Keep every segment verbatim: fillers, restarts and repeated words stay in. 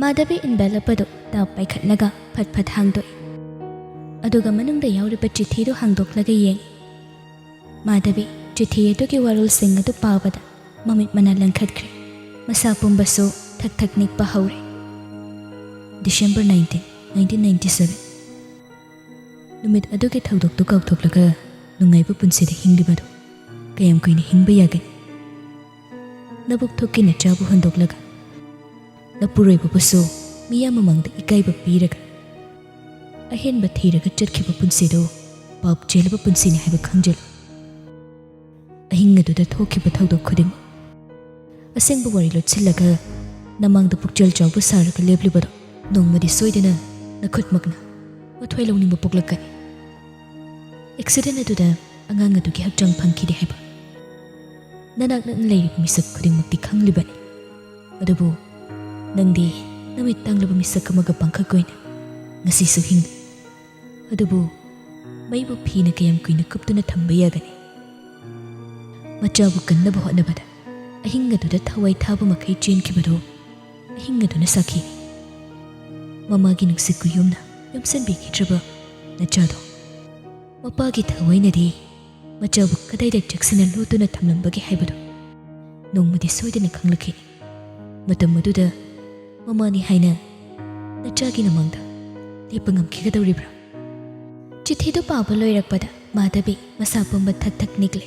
ꯃꯥꯙꯕꯤ envelope ꯑꯗꯨ ꯇꯞ ꯄꯥꯏꯈꯠꯂꯒ ꯐꯠ ꯐꯠ ꯍꯥꯡꯗꯣꯛꯏ꯫ ꯑꯗꯨꯒ ꯃꯅꯨꯡꯗ ꯌꯥꯎꯔꯤꯕ ꯆꯤꯊꯤꯗꯨ ꯍꯥꯡꯗꯣꯛꯂꯒ ꯌꯦꯡꯏ꯫ ꯃꯥꯙꯕꯤ ꯆꯤꯊꯤ ꯑꯗꯨꯒꯤ ꯋꯥꯔꯣꯜꯁꯤꯡ ꯑꯗꯨ ꯄꯥꯕꯗ ꯃꯃꯤꯠ ꯃꯅꯥ ꯂꯪꯈꯠꯈ꯭ꯔꯦ꯫ ꯃꯁꯥ ꯄꯨꯝꯕꯁꯨ ꯊꯛ ꯊꯛ ꯅꯤꯛꯄ ꯍꯧꯔꯦ꯫ December nineteen, nineteen ninety seven꯫ ꯅꯨꯃꯤꯠ ꯑꯗꯨꯒꯤ ꯊꯧꯗꯣꯛꯇꯨ ꯀꯥꯎꯊꯣꯛꯂꯒ ꯅꯨꯡꯉꯥꯏꯕ ꯄꯨꯟꯁꯤꯗ ꯍꯤꯡꯂꯤꯕꯗꯨ ꯀꯌꯥꯝ ꯀꯨꯏꯅ ꯍꯤꯡꯕ ꯌꯥꯒꯅꯤ? ꯅꯕꯨꯛ ꯊꯣꯛꯀꯤ ꯅꯆꯥꯕꯨ ꯍꯨꯟꯗꯣꯛꯂꯒ, ꯅꯄꯨꯔꯣꯏꯕꯕꯨꯁꯨ ꯃꯤꯌꯥꯝ ꯃꯃꯥꯡꯗ ꯏꯀꯥꯏꯕ ꯄꯤꯔꯒ, ꯑꯍꯦꯟꯕ ꯊꯤꯔꯒ ꯆꯠꯈꯤꯕ ꯄꯨꯟꯁꯤꯗꯨ ꯄꯥꯞ ꯆꯦꯜꯂꯕ ꯄꯨꯟꯁꯤꯅꯤ ꯍꯥꯏꯕ ꯈꯪꯖꯤꯜꯂꯨ꯫ ꯑꯍꯤꯡ ꯑꯗꯨꯗ ꯊꯣꯛꯈꯤꯕ ꯊꯧꯗꯣꯛ ꯈꯨꯗꯤꯡꯃꯛ ꯑꯁꯦꯡꯕ ꯋꯥꯔꯤ ꯂꯣꯠꯁꯤꯜꯂꯒ ꯅꯃꯥꯡꯗ ꯄꯨꯛꯆꯦꯜ ꯆꯥꯎꯕ ꯁꯥꯔꯒ ꯂꯦꯞꯂꯤꯕꯗꯣ ꯅꯣꯡꯃꯗꯤ ꯁꯣꯏꯗꯅ ꯅꯈꯨꯠꯃꯛꯅ ꯋꯥꯊ꯭ꯋꯥꯏ ꯂꯧꯅꯤꯡꯕ ꯄꯣꯛꯂꯛꯀꯅꯤ꯫ Accident ꯑꯗꯨꯗ ꯑꯉꯥꯡ ꯑꯗꯨꯒꯤ ꯍꯛꯆꯥꯡ ꯐꯪꯈꯤꯗꯦ ꯍꯥꯏꯕ ꯅꯅꯥꯛ ꯅꯛꯅ ꯂꯩꯔꯤꯕ ꯃꯤꯁꯛ ꯈꯨꯗꯤꯡꯃꯛꯇꯤ ꯈꯪꯂꯤꯕꯅꯤ꯫ ꯑꯗꯨꯕꯨ ꯅꯪꯗꯤ ꯅꯃꯤꯠ ꯇꯥꯡꯂꯕ ꯃꯤꯁꯛ ꯑꯃꯒ ꯄꯥꯡꯈꯛ ꯑꯣꯏꯅ ꯉꯁꯤꯁꯨ ꯍꯤꯡꯂꯤ꯫ ꯑꯗꯨꯕꯨ ꯃꯩꯕꯨ ꯐꯤꯅ ꯀꯌꯥꯝ ꯀꯨꯏꯅ ꯀꯨꯞꯇꯨꯅ ꯊꯝꯕ ꯌꯥꯒꯅꯤ? ꯃꯆꯥꯕꯨ ꯀꯟꯅꯕ ꯍꯣꯠꯅꯕꯗ ꯑꯍꯤꯡ ꯑꯗꯨꯗ ꯊꯋꯥꯏ ꯊꯥꯕ ꯃꯈꯩ ꯆꯦꯟꯈꯤꯕꯗꯨ ꯑꯍꯤꯡ ꯑꯗꯨꯅ ꯁꯥꯈꯤꯅꯤ꯫ ꯃꯃꯥꯒꯤ ꯅꯨꯡꯁꯤꯠ ꯀꯨꯌꯣꯝꯅ ꯌꯣꯝꯁꯤꯟꯕꯤꯈꯤꯗ꯭ꯔꯕ ꯅꯆꯥꯗꯣ, ꯃꯄꯥꯒꯤ ꯊꯋꯥꯏꯅꯗꯤ ꯃꯆꯥꯕꯨ ꯀꯗꯥꯏꯗ ꯆꯦꯛꯁꯤꯟꯅ ꯂꯣꯠꯇꯨꯅ ꯊꯝꯂꯝꯕꯒꯦ ꯍꯥꯏꯕꯗꯨ ꯅꯣꯡꯃꯗꯤ ꯁꯣꯏꯗꯅ ꯈꯪꯂꯛꯈꯤꯅꯤ꯫ ꯃꯇꯝ ꯑꯗꯨꯗ ꯃꯃꯥꯅꯤ ꯍꯥꯏꯅ ꯅꯆꯥꯒꯤ ꯃꯃꯥꯡꯗ ꯂꯦꯞꯄ ꯉꯝꯈꯤꯒꯗꯧꯔꯤꯕ꯭ꯔꯥ? ꯆꯤꯊꯤꯗꯨ ꯄꯥꯕ ꯂꯣꯏꯔꯛꯄꯗ ꯃꯥꯙꯕꯤ ꯃꯁꯥ ꯄꯨꯝꯕ ꯊꯛ ꯊꯛ ꯅꯤꯛꯂꯦ꯫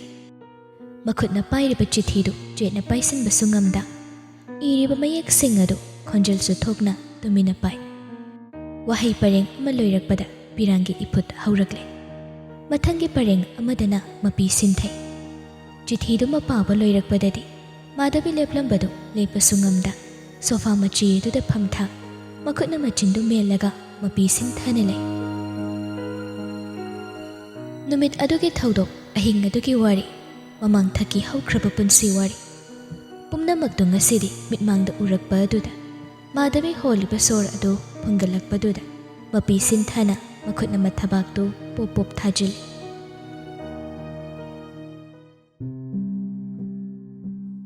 ꯃꯈꯨꯠꯅ ꯄꯥꯏꯔꯤꯕ ꯆꯤꯊꯤꯗꯨ ꯆꯦꯠꯅ ꯄꯥꯏꯁꯤꯟꯕꯁꯨ ꯉꯝꯗ, ꯏꯔꯤꯕ ꯃꯌꯦꯛꯁꯤꯡ ꯑꯗꯨ ꯈꯣꯟꯖꯦꯜꯁꯨ ꯊꯣꯛꯅ ꯇꯨꯃꯤꯟꯅ ꯄꯥꯏ꯫ ꯋꯥꯍꯩ ꯄꯔꯦꯡ ꯑꯃ ꯂꯣꯏꯔꯛꯄꯗ ꯄꯤꯔꯥꯡꯒꯤ ꯏꯐꯨꯠ ꯍꯧꯔꯛꯂꯦ꯫ ꯃꯊꯪꯒꯤ ꯄꯔꯦꯡ ꯑꯃꯗꯅ ꯃꯄꯤ ꯁꯤꯟꯊꯩ꯫ ꯆꯤꯊꯤꯗꯨꯃ ꯄꯥꯕ ꯂꯣꯏꯔꯛꯄꯗꯗꯤ ꯃꯥꯙꯕꯤ ꯂꯦꯞꯂꯝꯕꯗꯨ ꯂꯦꯞꯄꯁꯨ ꯉꯝꯗ, sofa ꯃꯆꯤ ꯑꯗꯨꯗ ꯐꯝꯊ, ꯃꯈꯨꯠꯅ ꯃꯆꯤꯟꯗꯨ ꯃꯦꯜꯂꯒ ꯃꯄꯤ ꯁꯤꯟꯊꯅ ꯂꯩ꯫ ꯅꯨꯃꯤꯠ ꯑꯗꯨꯒꯤ ꯊꯧꯗꯣꯛ, ꯑꯍꯤꯡ ꯑꯗꯨꯒꯤ ꯋꯥꯔꯤ, ꯃꯃꯥꯡꯊꯛꯀꯤ ꯍꯧꯈ꯭ꯔꯕ ꯄꯨꯟꯁꯤ ꯋꯥꯔꯤ, ꯄꯨꯝꯅꯃꯛꯇꯨ ꯉꯁꯤꯗꯤ ꯃꯤꯠꯃꯥꯡꯗ ꯎꯔꯛꯄ ꯑꯗꯨꯗ, ꯃꯥꯙꯕꯤ ꯍꯣꯜꯂꯤꯕ ꯁꯣꯔ ꯑꯗꯨ ꯐꯨꯟꯒꯠꯂꯛꯄꯗꯨꯗ, ꯃꯄꯤ ꯁꯤꯟꯊꯅ ꯃꯈꯨꯠꯅ ꯃꯊꯕꯥꯛꯇꯨ ꯄꯣꯞ ꯄꯣꯞ ꯊꯥꯖꯤꯜꯂꯤ꯫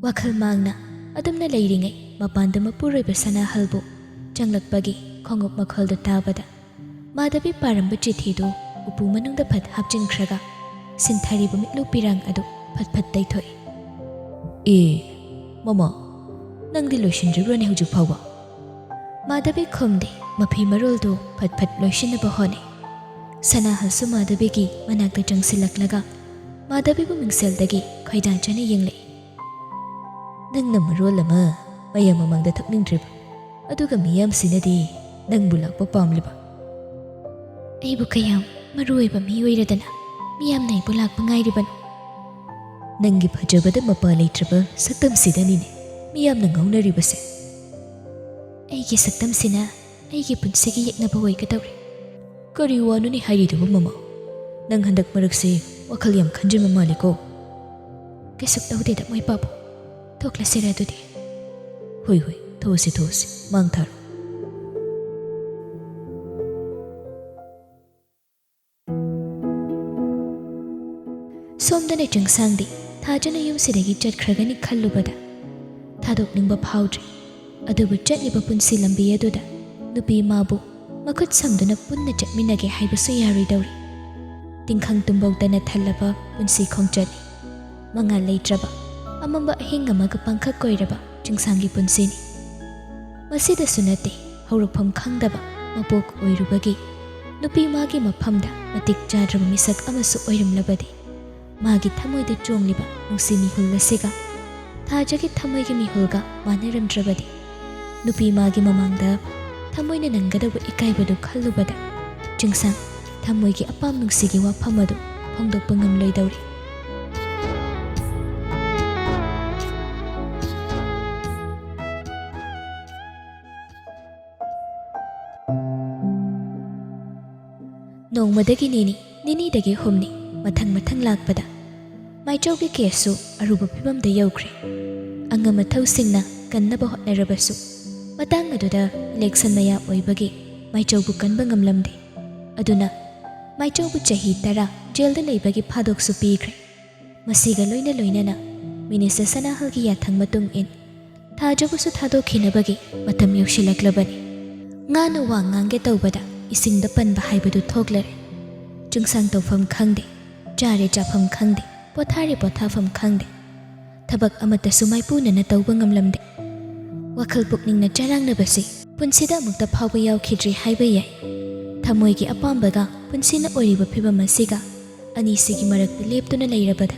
ꯋꯥꯈꯜ ꯃꯥꯡꯅ ꯑꯗꯨꯝꯅ ꯂꯩꯔꯤꯉꯩ, ꯃꯄꯥꯟꯗ ꯃꯄꯨꯔꯣꯏꯕ ꯁꯅꯥꯍꯜꯕꯨ ꯆꯪꯂꯛꯄꯒꯤ ꯈꯣꯡꯎꯞ ꯃꯈꯣꯜꯗꯨ ꯇꯥꯕꯗ ꯃꯥꯙꯕꯤ ꯄꯥꯔꯝꯕ ꯆꯤꯊꯤꯗꯨ ꯎꯄꯨ ꯃꯅꯨꯡꯗ ꯐꯠ ꯍꯥꯞꯆꯤꯟꯈ꯭ꯔꯒ ꯁꯤꯟꯊꯔꯤꯕ ꯃꯤꯠꯂꯨ ꯄꯤꯔꯥꯡ ꯑꯗꯨ ꯐꯠ ꯐꯠ ꯇꯩꯊꯣꯛꯏ꯫ "ꯑꯦ, ꯃꯃꯥ, ꯅꯪꯗꯤ ꯂꯣꯏꯁꯤꯟꯗ꯭ꯔꯤꯕ꯭ꯔꯣꯅꯦ ꯍꯧꯖꯤꯛ ꯐꯥꯎꯕ?" ꯃꯥꯙꯕꯤ ꯈꯨꯝꯗꯦ, ꯃꯐꯤ ꯃꯔꯣꯜꯗꯨ ꯐꯠ ꯐꯠ ꯂꯣꯏꯁꯤꯟꯅꯕ ꯍꯣꯠꯅꯩ꯫ ꯁꯅꯥꯍꯜꯁꯨ ꯃꯥꯙꯕꯤꯒꯤ ꯃꯅꯥꯛꯇ ꯆꯪꯁꯤꯜꯂꯛꯂꯒ ꯃꯥꯙꯕꯤꯕꯨ ꯃꯤꯡꯁꯦꯜꯗꯒꯤ ꯈꯣꯏꯗꯥꯖꯅ ꯌꯦꯡꯂꯛꯏ꯫ "ꯅꯪꯅ ꯃꯔꯣꯜ ꯑꯃ ꯃꯌꯥꯝ ꯃꯃꯥꯡꯗ ꯊꯣꯛꯅꯤꯡꯗ꯭ꯔꯤꯕ, ꯑꯗꯨꯒ ꯃꯤꯌꯥꯝꯁꯤꯅꯗꯤ ꯅꯪꯕꯨ ꯂꯥꯛꯄ ꯄꯥꯝꯂꯤꯕ?" "ꯑꯩꯕꯨ ꯀꯌꯥꯝ ꯃꯔꯨ ꯑꯣꯏꯕ ꯃꯤ ꯑꯣꯏꯔꯗꯅ ꯃꯤꯌꯥꯝꯅ ꯑꯩꯕꯨ ꯂꯥꯛꯄ ꯉꯥꯏꯔꯤꯕꯅꯣ?" "ꯅꯪꯒꯤ ꯐꯖꯕꯗ ꯃꯄꯥ ꯂꯩꯇ꯭ꯔꯕ ꯁꯛꯇꯝꯁꯤꯗꯅꯤꯅꯦ ꯃꯤꯌꯥꯝꯅ ꯉꯥꯎꯅꯔꯤꯕꯁꯦ꯫ ꯑꯩꯒꯤ ꯁꯛꯇꯝꯁꯤꯅ ꯑꯩꯒꯤ ꯄꯨꯟꯁꯤꯒꯤ ꯌꯦꯛꯅꯕ ꯑꯣꯏꯒꯗꯧꯔꯦ꯫" "ꯀꯔꯤ ꯋꯥꯅꯣꯅꯦ ꯍꯥꯏꯔꯤꯗꯨꯕꯨ, ꯃꯃꯥ? ꯅꯪ ꯍꯟꯗꯛ ꯃꯔꯛꯁꯦ ꯋꯥꯈꯜ ꯌꯥꯝ ꯈꯟꯖꯤꯟꯕ ꯃꯥꯜꯂꯤꯀꯣ?" "ꯀꯩꯁꯨ ꯇꯧꯗꯦꯗ, ꯃꯣꯏ ꯄꯥꯕꯨ꯫ ꯊꯣꯛꯂꯁꯤꯔ ꯑꯗꯨꯗꯤ?" "ꯍꯣꯏ, ꯍꯣꯏ, ꯊꯣꯛꯎꯁꯤ, ꯊꯣꯛꯎꯁꯤ꯫ ꯃꯥꯡ ꯊꯥꯔꯣ꯫" ꯁꯣꯝꯗꯅ ꯆꯤꯡꯁꯥꯡꯗꯤ ꯊꯥꯖꯅ ꯌꯨꯝꯁꯤꯗꯒꯤ ꯆꯠꯈ꯭ꯔꯒꯅꯤ ꯈꯜꯂꯨꯕꯗ ꯊꯥꯗꯣꯛꯅꯤꯡꯕ ꯐꯥꯎꯗ꯭ꯔꯦ꯫ ꯑꯗꯨꯕꯨ ꯆꯠꯂꯤꯕ ꯄꯨꯟꯁꯤ ꯂꯝꯕꯤ ꯑꯗꯨꯗ ꯅꯨꯄꯤ ꯃꯥꯕꯨ ꯃꯈꯨꯠ ꯁꯝꯗꯨꯅ ꯄꯨꯟꯅ ꯆꯠꯃꯤꯟꯅꯒꯦ ꯍꯥꯏꯕꯁꯨ ꯌꯥꯔꯣꯏꯗꯧꯔꯤ꯫ ꯇꯤꯡꯈꯪ ꯇꯨꯝꯕꯧꯇꯅ ꯊꯜꯂꯕ ꯄꯨꯟꯁꯤ ꯈꯣꯡꯆꯠꯅꯤ꯫ ꯃꯉꯥꯜ ꯂꯩꯇ꯭ꯔꯕ, ꯑꯃꯝꯕ ꯑꯍꯤꯡ ꯑꯃꯒ ꯄꯥꯡꯈꯛ ꯑꯣꯏꯔꯕ ꯆꯤꯡꯁꯥꯡꯒꯤ ꯄꯨꯟꯁꯤꯅꯤ꯫ ꯃꯁꯤꯗꯁꯨ ꯅꯠꯇꯦ, ꯍꯧꯔꯛꯐꯝ ꯈꯪꯗꯕ ꯃꯄꯣꯛ ꯑꯣꯏꯔꯨꯕꯒꯤ ꯅꯨꯄꯤ ꯃꯥꯒꯤ ꯃꯐꯝꯗ ꯃꯇꯤꯛ ꯆꯥꯗ꯭ꯔꯕ ꯃꯤꯁꯛ ꯑꯃꯁꯨ ꯑꯣꯏꯔꯝꯂꯕꯗꯤ, ꯃꯥꯒꯤ ꯊꯃꯣꯏꯗ ꯆꯣꯡꯂꯤꯕ ꯅꯨꯡꯁꯤ ꯃꯤꯍꯨꯜ ꯑꯁꯤꯒ ꯊꯥꯖꯒꯤ ꯊꯃꯣꯏꯒꯤ ꯃꯤꯍꯨꯜꯒ ꯃꯥꯟꯅꯔꯝꯗ꯭ꯔꯕꯗꯤ, ꯅꯨꯄꯤ ꯃꯥꯒꯤ ꯃꯃꯥꯡꯗ ꯊꯃꯣꯏꯅ ꯅꯪꯒꯗꯧꯕ ꯏꯀꯥꯏꯕꯗꯨ ꯈꯜꯂꯨꯕꯗ, ꯆꯤꯡꯁꯥꯡ ꯊꯃꯣꯏꯒꯤ ꯑꯄꯥꯝ ꯅꯨꯡꯁꯤꯒꯤ ꯋꯥꯐꯝ ꯑꯗꯨ ꯐꯣꯡꯗꯣꯛꯄ ꯉꯝꯂꯣꯏꯗꯧꯔꯤ꯫ ꯅꯣꯡꯃꯗꯒꯤ ꯅꯤꯅꯤ, ꯅꯤꯅꯤꯗꯒꯤ ꯍꯨꯝꯅꯤ, ꯃꯊꯪ ꯃꯊꯪ ꯂꯥꯛꯄꯗ ꯃꯥꯏꯆꯧꯒꯤ ꯀꯦꯁꯁꯨ ꯑꯔꯨꯕ ꯐꯤꯕꯝꯗ ꯌꯧꯈ꯭ꯔꯦ꯫ ꯑꯉꯝ ꯑꯊꯧꯁꯤꯡꯅ ꯀꯟꯅꯕ ꯍꯣꯠꯅꯔꯕꯁꯨ, ꯃꯇꯥꯡ ꯑꯗꯨꯗ ꯏꯂꯦꯛꯁꯟ ꯃꯌꯥ ꯑꯣꯏꯕꯒꯤ ꯃꯥꯏꯆꯧꯕꯨ ꯀꯟꯕ ꯉꯝꯂꯝꯗꯦ꯫ ꯑꯗꯨꯅ ꯃꯥꯏꯆꯧꯕꯨ ꯆꯍꯤ ꯇꯔꯥ ꯖꯦꯜꯗ ꯂꯩꯕꯒꯤ ꯐꯥꯗꯣꯛꯁꯨ ꯄꯤꯈ꯭ꯔꯦ꯫ ꯃꯁꯤꯒ ꯂꯣꯏꯅ ꯂꯣꯏꯅꯅ ꯃꯤꯅꯤꯁꯇꯔ ꯁꯅꯥꯍꯜꯒꯤ ꯌꯥꯊꯪ ꯃꯇꯨꯡ ꯏꯟ ꯊꯥꯖꯕꯁꯨ ꯊꯥꯗꯣꯛꯈꯤꯅꯕꯒꯤ ꯃꯇꯝ ꯌꯧꯁꯤꯜꯂꯛꯂꯕꯅꯤ꯫ ꯉꯥꯅ ꯋꯥ ꯉꯥꯡꯒꯦ ꯇꯧꯕꯗ ꯏꯁꯤꯡꯗ ꯄꯟꯕ ꯍꯥꯏꯕꯗꯨ ꯊꯣꯛꯂꯔꯦ꯫ ꯆꯤꯡꯁꯥꯡ ꯇꯧꯐꯝ ꯈꯪꯗꯦ, ꯆꯥꯔꯦ ꯆꯥꯐꯝ ꯈꯪꯗꯦ, ꯄꯣꯊꯥꯔꯦ ꯄꯣꯊꯥꯐꯝ ꯈꯪꯗꯦ꯫ ꯊꯕꯛ ꯑꯃꯠꯇꯁꯨ ꯃꯥꯏꯄꯨꯅꯅ ꯇꯧꯕ ꯉꯝꯂꯝꯗꯦ꯫ ꯋꯥꯈꯜ ꯄꯨꯛꯅꯤꯡꯅ ꯆꯔꯥꯡꯅꯕꯁꯤ ꯄꯨꯟꯁꯤꯗ ꯑꯃꯨꯛꯇ ꯐꯥꯎꯕ ꯌꯥꯎꯈꯤꯗ꯭ꯔꯤ ꯍꯥꯏꯕ ꯌꯥꯏ꯫ ꯊꯃꯣꯏꯒꯤ ꯑꯄꯥꯝꯕꯒ ꯄꯨꯟꯁꯤꯅ ꯑꯣꯏꯔꯤꯕ ꯐꯤꯕꯝ ꯑꯁꯤꯒ ꯑꯅꯤꯁꯤꯒꯤ ꯃꯔꯛꯇ ꯂꯦꯞꯇꯨꯅ ꯂꯩꯔꯕꯗ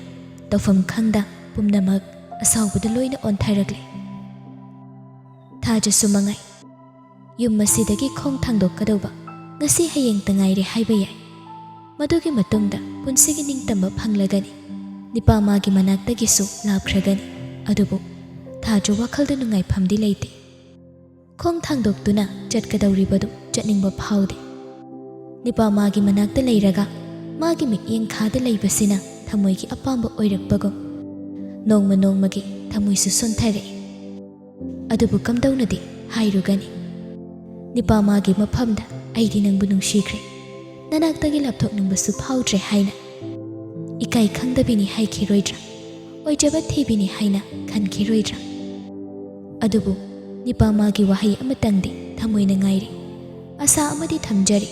ꯇꯧꯐꯝ ꯈꯪꯗ ꯄꯨꯝꯅꯃꯛ ꯑꯁꯥꯎꯕꯗ ꯂꯣꯏꯅ ꯑꯣꯟꯊꯔꯛꯂꯦ꯫ ꯊꯥꯖꯁꯨ ꯃꯉꯥꯏ꯫ ꯌꯨꯝ ꯑꯁꯤꯗꯒꯤ ꯈꯣꯡ ꯊꯥꯡꯗꯣꯛꯀꯗꯧꯕ ꯉꯁꯤ ꯍꯌꯦꯡꯇ ꯉꯥꯏꯔꯦ ꯍꯥꯏꯕ ꯌꯥꯏ꯫ ꯃꯗꯨꯒꯤ ꯃꯇꯨꯡꯗ ꯄꯨꯟꯁꯤꯒꯤ ꯅꯤꯡꯇꯝꯕ ꯐꯪꯂꯒꯅꯤ꯫ ꯅꯤꯄꯥ ꯃꯥꯒꯤ ꯃꯅꯥꯛꯇꯒꯤꯁꯨ ꯂꯥꯞꯈ꯭ꯔꯒꯅꯤ꯫ ꯑꯗꯨꯕꯨ ꯊꯥꯖ ꯋꯥꯈꯜꯗ ꯅꯨꯡꯉꯥꯏꯐꯝꯗꯤ ꯂꯩꯇꯦ꯫ ꯈꯣꯡ ꯊꯥꯡꯗꯣꯛꯇꯨꯅ ꯆꯠꯀꯗꯧꯔꯤꯕꯗꯨ ꯆꯠꯅꯤꯡꯕ ꯐꯥꯎꯗꯦ꯫ ꯅꯤꯄꯥ ꯃꯥꯒꯤ ꯃꯅꯥꯛꯇ ꯂꯩꯔꯒ ꯃꯥꯒꯤ ꯃꯤꯠꯌꯦꯡ ꯈꯥꯗ ꯂꯩꯕꯁꯤꯅ ꯊꯃꯣꯏꯒꯤ ꯑꯄꯥꯝꯕ ꯑꯣꯏꯔꯛꯄꯒꯨꯝ ꯅꯣꯡꯃ ꯅꯣꯡꯃꯒꯤ ꯊꯃꯣꯏꯁꯨ ꯁꯣꯟꯊꯔꯛꯏ꯫ ꯑꯗꯨꯕꯨ ꯀꯝꯗꯧꯅꯗꯤ ꯍꯥꯏꯔꯨꯒꯅꯤ? ꯅꯤꯄꯥ ꯃꯥꯒꯤ ꯃꯐꯝꯗ ꯑꯩꯗꯤ ꯅꯪꯕꯨ ꯅꯨꯡꯁꯤꯈ꯭ꯔꯦ, ꯅꯅꯥꯛꯇꯒꯤ ꯂꯥꯞꯊꯣꯛꯅꯤꯡꯕꯁꯨ ꯐꯥꯎꯗ꯭ꯔꯦ ꯍꯥꯏꯅ ꯏꯀꯥꯏ ꯈꯪꯗꯕꯤꯅꯤ ꯍꯥꯏꯈꯤꯔꯣꯏꯗ꯭ꯔꯥ? ꯑꯣꯏꯖꯕ ꯊꯤꯕꯤꯅꯤ ꯍꯥꯏꯅ ꯈꯟꯈꯤꯔꯣꯏꯗ꯭ꯔꯥ? ꯑꯗꯨꯕꯨ ꯅꯤꯄꯥ ꯃꯥꯒꯤ ꯋꯥꯍꯩ ꯑꯃꯇꯪꯗꯤ ꯊꯃꯣꯏꯅ ꯉꯥꯏꯔꯤ꯫ ꯑꯁꯥ ꯑꯃꯗꯤ ꯊꯝꯖꯔꯤ,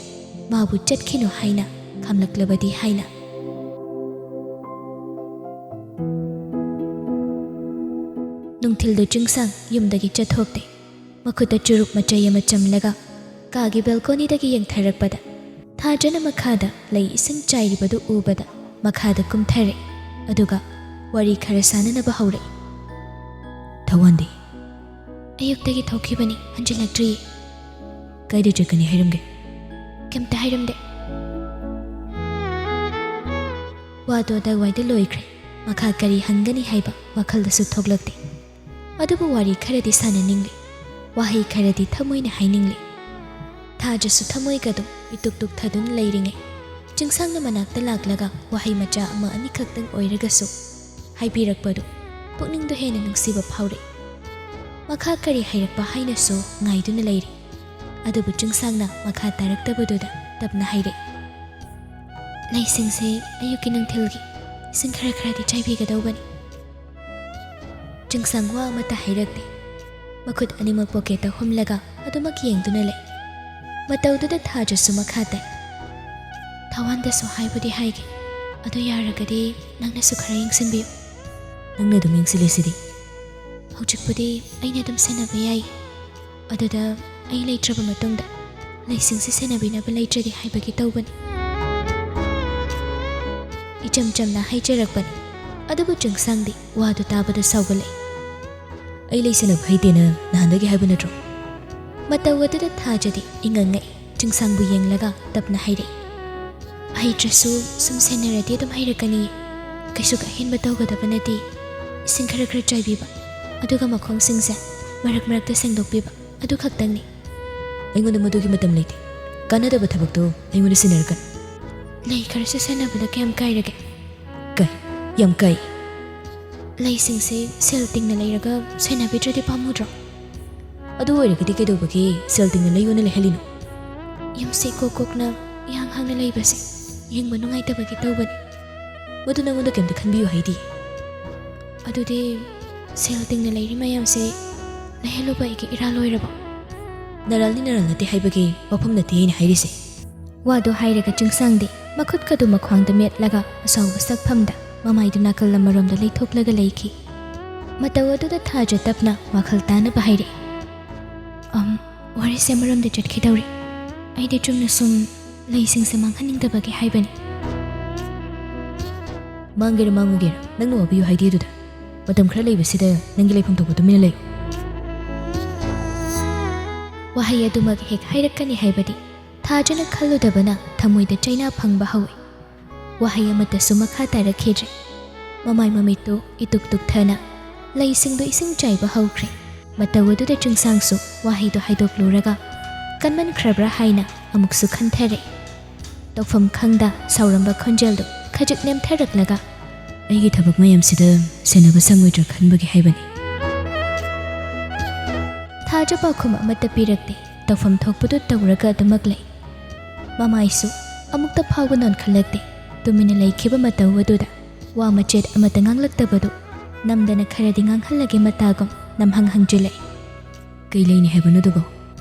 ꯃꯥꯕꯨ ꯆꯠꯈꯤꯅꯨ ꯍꯥꯏꯅ ꯈꯝꯂꯛꯂꯕꯗꯤ ꯍꯥꯏꯅ꯫ ꯅꯨꯡꯊꯤꯜꯗꯨ ꯆꯤꯡꯁꯥꯡ ꯌꯨꯝꯗꯒꯤ ꯆꯠꯊꯣꯛꯇꯦ꯫ ꯃꯈꯨꯠꯇ ꯆꯨꯔꯨꯞ ꯃꯆꯩ ꯑꯃ ꯆꯝꯂꯒ ꯀꯥꯒꯤ ꯕꯦꯜꯀꯣꯅꯤꯗꯒꯤ ꯌꯦꯡꯊꯔꯛꯄꯗ ꯊꯥꯖꯅ ꯃꯈꯥꯗ ꯂꯩ ꯏꯁꯤꯡ ꯆꯥꯏꯔꯤꯕꯗꯨ ꯎꯕꯗ ꯃꯈꯥꯗ ꯀꯨꯝꯊꯔꯛꯏ꯫ ꯑꯗꯨꯒ ꯋꯥꯔꯤ ꯈꯔ ꯁꯥꯟꯅꯅꯕ ꯍꯧꯔꯛꯏ꯫ "ꯊꯧꯋꯥꯟꯗꯤ?" "ꯑꯌꯨꯛꯇꯒꯤ ꯊꯣꯛꯈꯤꯕꯅꯤ, ꯍꯟꯖꯤꯜꯂꯛꯇ꯭ꯔꯤꯌꯦ꯫" "ꯀꯥꯏꯗ ꯆꯠꯀꯅꯤ ꯍꯥꯏꯔꯝꯒꯦ?" "ꯀꯩꯝꯇ ꯍꯥꯏꯔꯝꯗꯦ꯫" ꯋꯥꯗꯣ ꯑꯗꯥꯏꯋꯥꯏꯗ ꯂꯣꯏꯈ꯭ꯔꯦ꯫ ꯃꯈꯥ ꯀꯔꯤ ꯍꯪꯒꯅꯤ ꯍꯥꯏꯕ ꯋꯥꯈꯜꯗꯁꯨ ꯊꯣꯛꯂꯛꯇꯦ꯫ ꯑꯗꯨꯕꯨ ꯋꯥꯔꯤ ꯈꯔꯗꯤ ꯁꯥꯟꯅꯅꯤꯡꯂꯤ, ꯋꯥꯍꯩ ꯈꯔꯗꯤ ꯊꯃꯣꯏꯅ ꯍꯥꯏꯅꯤꯡꯂꯤ꯫ ꯊꯥꯖꯁꯨ ꯊꯃꯣꯏꯒꯗꯨ ꯏꯇꯨꯛ ꯇꯨꯛꯊꯗꯨꯅ ꯂꯩꯔꯤꯉꯩ, ꯆꯤꯡꯁꯥꯡꯅ ꯃꯅꯥꯛꯇ ꯂꯥꯛꯂꯒ ꯋꯥꯍꯩ ꯃꯆꯥ ꯑꯃ ꯑꯅꯤꯈꯛꯇꯪ ꯑꯣꯏꯔꯒꯁꯨ ꯍꯥꯏꯕꯤꯔꯛꯄꯗꯨ ꯄꯨꯛꯅꯤꯡꯗꯨ ꯍꯦꯟꯅ ꯅꯨꯡꯁꯤꯕ ꯐꯥꯎꯔꯛꯏ꯫ ꯃꯈꯥ ꯀꯔꯤ ꯍꯥꯏꯔꯛꯄ ꯍꯥꯏꯅꯁꯨ ꯉꯥꯏꯗꯨꯅ ꯂꯩꯔꯤ꯫ ꯑꯗꯨꯕꯨ ꯆꯤꯡꯁꯥꯡꯅ ꯃꯈꯥ ꯇꯥꯔꯛꯇꯕꯗꯨꯗ ꯇꯞꯅ ꯍꯥꯏꯔꯛꯏ, "ꯂꯩꯁꯤꯡꯁꯤ ꯑꯌꯨꯛꯀꯤ ꯅꯨꯡꯊꯤꯜꯒꯤ ꯏꯁꯤꯡ ꯈꯔ ꯈꯔꯗꯤ ꯆꯥꯏꯕꯤꯒꯗꯧꯕꯅꯤ꯫" ꯆꯤꯡꯁꯥꯡ ꯋꯥ ꯑꯃꯠꯇ ꯍꯥꯏꯔꯛꯇꯦ꯫ ꯃꯈꯨꯠ ꯑꯅꯤꯃꯛ ꯄꯣꯀꯦꯠꯇ ꯍꯨꯝꯂꯒ ꯑꯗꯨꯃꯛ ꯌꯦꯡꯗꯨꯅ ꯂꯩ꯫ ꯃꯇꯧꯗꯨꯗ ꯊꯥꯖꯁꯨ ꯃꯈꯥ ꯇꯥꯏ꯫ "ꯊꯋꯥꯟꯗꯁꯨ ꯍꯥꯏꯕꯨꯗꯤ ꯍꯥꯏꯒꯦ, ꯑꯗꯨ ꯌꯥꯔꯒꯗꯤ ꯅꯪꯅꯁꯨ ꯈꯔ ꯌꯦꯡꯁꯤꯟꯕꯤꯌꯨ꯫" "ꯅꯪꯅ ꯑꯗꯨꯝ ꯌꯦꯡꯁꯤꯜꯂꯤꯁꯤꯗꯤ꯫" "ꯍꯧꯖꯤꯛꯄꯨꯗꯤ ꯑꯩꯅ ꯑꯗꯨꯝ ꯁꯦꯟꯅꯕ ꯌꯥꯏ꯫ ꯑꯗꯨꯗ ꯑꯩ ꯂꯩꯇ꯭ꯔꯕ ꯃꯇꯨꯡꯗ ꯂꯩꯁꯤꯡꯁꯤ ꯁꯦꯟꯅꯕꯤꯅꯕ ꯂꯩꯇ꯭ꯔꯗꯤ ꯍꯥꯏꯕꯒꯤ ꯇꯧꯕꯅꯤ꯫" ꯏꯆꯝ ꯆꯝꯅ ꯍꯥꯏꯖꯔꯛꯄꯅꯤ꯫ ꯑꯗꯨꯕꯨ ꯆꯤꯡꯁꯥꯡꯗꯤ ꯋꯥꯗꯨ ꯇꯥꯕꯗ ꯁꯥꯎꯒꯠꯂꯛꯏ꯫ "ꯑꯩ ꯂꯩ ꯁꯦꯟꯅꯕ ꯍꯩꯇꯦꯅ ꯅꯍꯥꯟꯗꯒꯤ ꯍꯥꯏꯕ ꯅꯠꯇ꯭ꯔꯣ?" ꯃꯇꯧ ꯑꯗꯨꯗ ꯊꯥꯖꯗꯤ ꯏꯉꯛ ꯉꯛꯏ꯫ ꯆꯤꯡꯁꯥꯡꯕꯨ ꯌꯦꯡꯂꯒ ꯇꯞꯅ ꯍꯥꯏꯔꯛꯏ, "ꯍꯩꯇ꯭ꯔꯁꯨ ꯁꯨꯝ ꯁꯦꯟꯅꯔꯗꯤ ꯑꯗꯨꯝ ꯍꯩꯔꯛꯀꯅꯤ꯫ ꯀꯩꯁꯨ ꯑꯍꯦꯟꯕ ꯇꯧꯒꯗꯕ ꯅꯠꯇꯦ꯫ ꯏꯁꯤꯡ ꯈꯔ ꯈꯔ ꯆꯥꯏꯕꯤꯕ, ꯑꯗꯨꯒ ꯃꯈꯣꯡꯁꯤꯡꯁꯦ ꯃꯔꯛ ꯃꯔꯛꯇ ꯁꯦꯡꯗꯣꯛꯄꯤꯕ, ꯑꯗꯨ ꯈꯛꯇꯪꯅꯤ꯫" "ꯑꯩꯉꯣꯟꯗ ꯃꯗꯨꯒꯤ ꯃꯇꯝ ꯂꯩꯇꯦ꯫ ꯀꯥꯟꯅꯗꯕ ꯊꯕꯛꯇꯣ ꯑꯩꯉꯣꯟꯗ ꯁꯤꯟꯅꯔꯛꯀꯅꯨ꯫" "ꯂꯩ ꯈꯔꯁꯦ ꯁꯦꯟꯅꯕꯗ ꯀꯌꯥꯝ ꯀꯥꯏꯔꯒꯦ?" "ꯀꯥꯏ, ꯌꯥꯝ ꯀꯥꯏ꯫" "ꯂꯩꯁꯤꯡꯁꯦ ꯁꯦꯜ ꯇꯤꯡꯅ ꯂꯩꯔꯒ ꯁꯦꯟꯅꯕꯤꯗ꯭ꯔꯗꯤ ꯄꯥꯝꯃꯨꯗ꯭ꯔꯣ?" "ꯑꯗꯨ ꯑꯣꯏꯔꯒꯗꯤ ꯀꯩꯗꯧꯕꯒꯤ ꯁꯦꯜ ꯇꯤꯡꯅ ꯂꯩꯌꯣꯅ ꯂꯩꯍꯜꯂꯤꯅꯣ?" "ꯌꯨꯝꯁꯦ ꯀꯣꯛ ꯀꯣꯛꯅ ꯏꯍꯥꯡ ꯍꯥꯡꯅ ꯂꯩꯕꯁꯦ ꯌꯦꯡꯕ ꯅꯨꯡꯉꯥꯏꯇꯕꯒꯤ ꯇꯧꯕꯅꯤ꯫" "ꯃꯗꯨ ꯅꯉꯣꯟꯗ ꯀꯩꯝꯇ ꯈꯟꯕꯤꯌꯨ ꯍꯥꯏꯗꯤ?" "ꯑꯗꯨꯗꯤ ꯁꯦꯜ ꯇꯤꯡꯅ ꯂꯩꯔꯤ ꯃꯌꯥꯝꯁꯦ ꯂꯩꯍꯜꯂꯨꯕ ꯑꯩꯒꯤ ꯏꯔꯥꯜ ꯑꯣꯏꯔꯕꯣ?" "ꯅꯔꯥꯜꯅꯤ ꯅꯔꯥꯜ ꯅꯠꯇꯦ ꯍꯥꯏꯕꯒꯤ ꯋꯥꯐꯝ ꯅꯠꯇꯦ ꯑꯩꯅ ꯍꯥꯏꯔꯤꯁꯦ꯫" ꯋꯥꯗꯨ ꯍꯥꯏꯔꯒ ꯆꯤꯡꯁꯥꯡꯗꯤ ꯃꯈꯨꯠꯀꯗꯨ ꯃꯈ꯭ꯋꯥꯡꯗ ꯃꯦꯠꯂꯒ ꯑꯁꯥꯎꯕ ꯁꯛꯐꯝꯗ ꯃꯃꯥꯏꯗꯨ ꯅꯥꯀꯜ ꯑꯃꯔꯣꯝꯗ ꯂꯩꯊꯣꯛꯂꯒ ꯂꯩꯈꯤ꯫ ꯃꯇꯧ ꯑꯗꯨꯗ ꯊꯥꯖ ꯇꯞꯅ ꯋꯥꯈꯜ ꯇꯥꯅꯕ ꯍꯥꯏꯔꯛꯏ, "ꯑꯝ, ꯋꯥꯔꯤꯁꯦ ꯑꯃꯔꯣꯝꯗ ꯆꯠꯈꯤꯗꯧꯔꯦ꯫ ꯑꯩꯗꯤ ꯆꯨꯝꯅ ꯁꯨꯝ ꯂꯩꯁꯤꯡꯁꯦ ꯃꯥꯡꯍꯟꯅꯤꯡꯗꯕꯒꯤ ꯍꯥꯏꯕꯅꯤ꯫" "ꯃꯥꯡꯒꯦꯔꯥ ꯃꯥꯡꯉꯨꯒꯦꯔꯥ, ꯅꯪꯅ ꯋꯥꯕꯤꯌꯨ ꯍꯥꯏꯗꯦ ꯑꯗꯨꯗ꯫ ꯃꯇꯝ ꯈꯔ ꯂꯩꯕꯁꯤꯗ ꯅꯪꯒꯤ ꯂꯩꯐꯝ ꯊꯣꯛꯄ ꯇꯨꯃꯤꯟꯅ ꯂꯩꯌꯨ꯫" ꯋꯥꯍꯩ ꯑꯗꯨꯃꯛ ꯍꯦꯛ ꯍꯥꯏꯔꯛꯀꯅꯤ ꯍꯥꯏꯕꯗꯤ ꯊꯥꯖꯅ ꯈꯜꯂꯨꯗꯕꯅ ꯊꯃꯣꯏꯗ ꯆꯩꯅꯥ ꯐꯪꯕ ꯍꯧꯏ꯫ ꯋꯥꯍꯩ ꯑꯃꯠꯇꯁꯨ ꯃꯈꯥ ꯇꯥꯔꯛꯈꯤꯗ꯭ꯔꯦ꯫ ꯃꯃꯥꯏ ꯃꯃꯤꯠꯇꯨ ꯏꯇꯨꯛ ꯇꯨꯛꯊꯅ ꯂꯩꯁꯤꯡꯗꯨ ꯏꯁꯤꯡ ꯆꯥꯏꯕ ꯍꯧꯈ꯭ꯔꯦ꯫ ꯃꯇꯧ ꯑꯗꯨꯗ ꯆꯤꯡꯁꯥꯡꯁꯨ ꯋꯥꯍꯩꯗꯨ ꯍꯥꯏꯗꯣꯛꯂꯨꯔꯒ ꯀꯟꯃꯟꯈ꯭ꯔꯕ꯭ꯔꯥ ꯍꯥꯏꯅ ꯑꯃꯨꯛꯁꯨ ꯈꯟꯊꯔꯦ꯫ ꯇꯧꯐꯝ ꯈꯪꯗ ꯁꯥꯎꯔꯝꯕ ꯈꯣꯟꯖꯦꯜꯗꯨ ꯈꯖꯤꯛ ꯅꯦꯝꯊꯔꯛꯂꯒ, "ꯑꯩꯒꯤ ꯊꯕꯛ ꯃꯌꯥꯝꯁꯤꯗ ꯁꯦꯟꯅꯕ ꯁꯪꯉꯣꯏꯗ꯭ꯔꯥ ꯈꯟꯕꯒꯤ ꯍꯥꯏꯕꯅꯤ꯫" ꯊꯥꯖ ꯄꯥꯎꯈꯨꯝ ꯑꯃꯠꯇ ꯄꯤꯔꯛꯇꯦ꯫ ꯇꯧꯐꯝ ꯊꯣꯛꯄꯗꯨ ꯇꯧꯔꯒ ꯑꯗꯨꯃꯛ ꯂꯩ꯫ ꯃꯃꯥꯏꯁꯨ ꯑꯃꯨꯛꯇ ꯐꯥꯎꯕ ꯅꯣꯟꯈꯠꯂꯛꯇꯦ꯫ ꯇꯨꯃꯤꯟꯅ ꯂꯩꯈꯤꯕ ꯃꯇꯧ ꯑꯗꯨꯗ ꯋꯥ ꯃꯆꯦꯠ ꯑꯃꯠꯇ ꯉꯥꯡꯂꯛꯇꯕꯗꯨ ꯅꯝꯗꯅ ꯈꯔꯗꯤ ꯉꯥꯡꯍꯜꯂꯒꯦ ꯃꯇꯥꯒꯨꯝ ꯅꯝꯍꯪ ꯍꯪꯖꯤꯜꯂꯛꯏ꯫ "ꯀꯩ ꯂꯩꯅꯤ ꯍꯥꯏꯕꯅꯣ ꯑꯗꯨꯕꯣ?"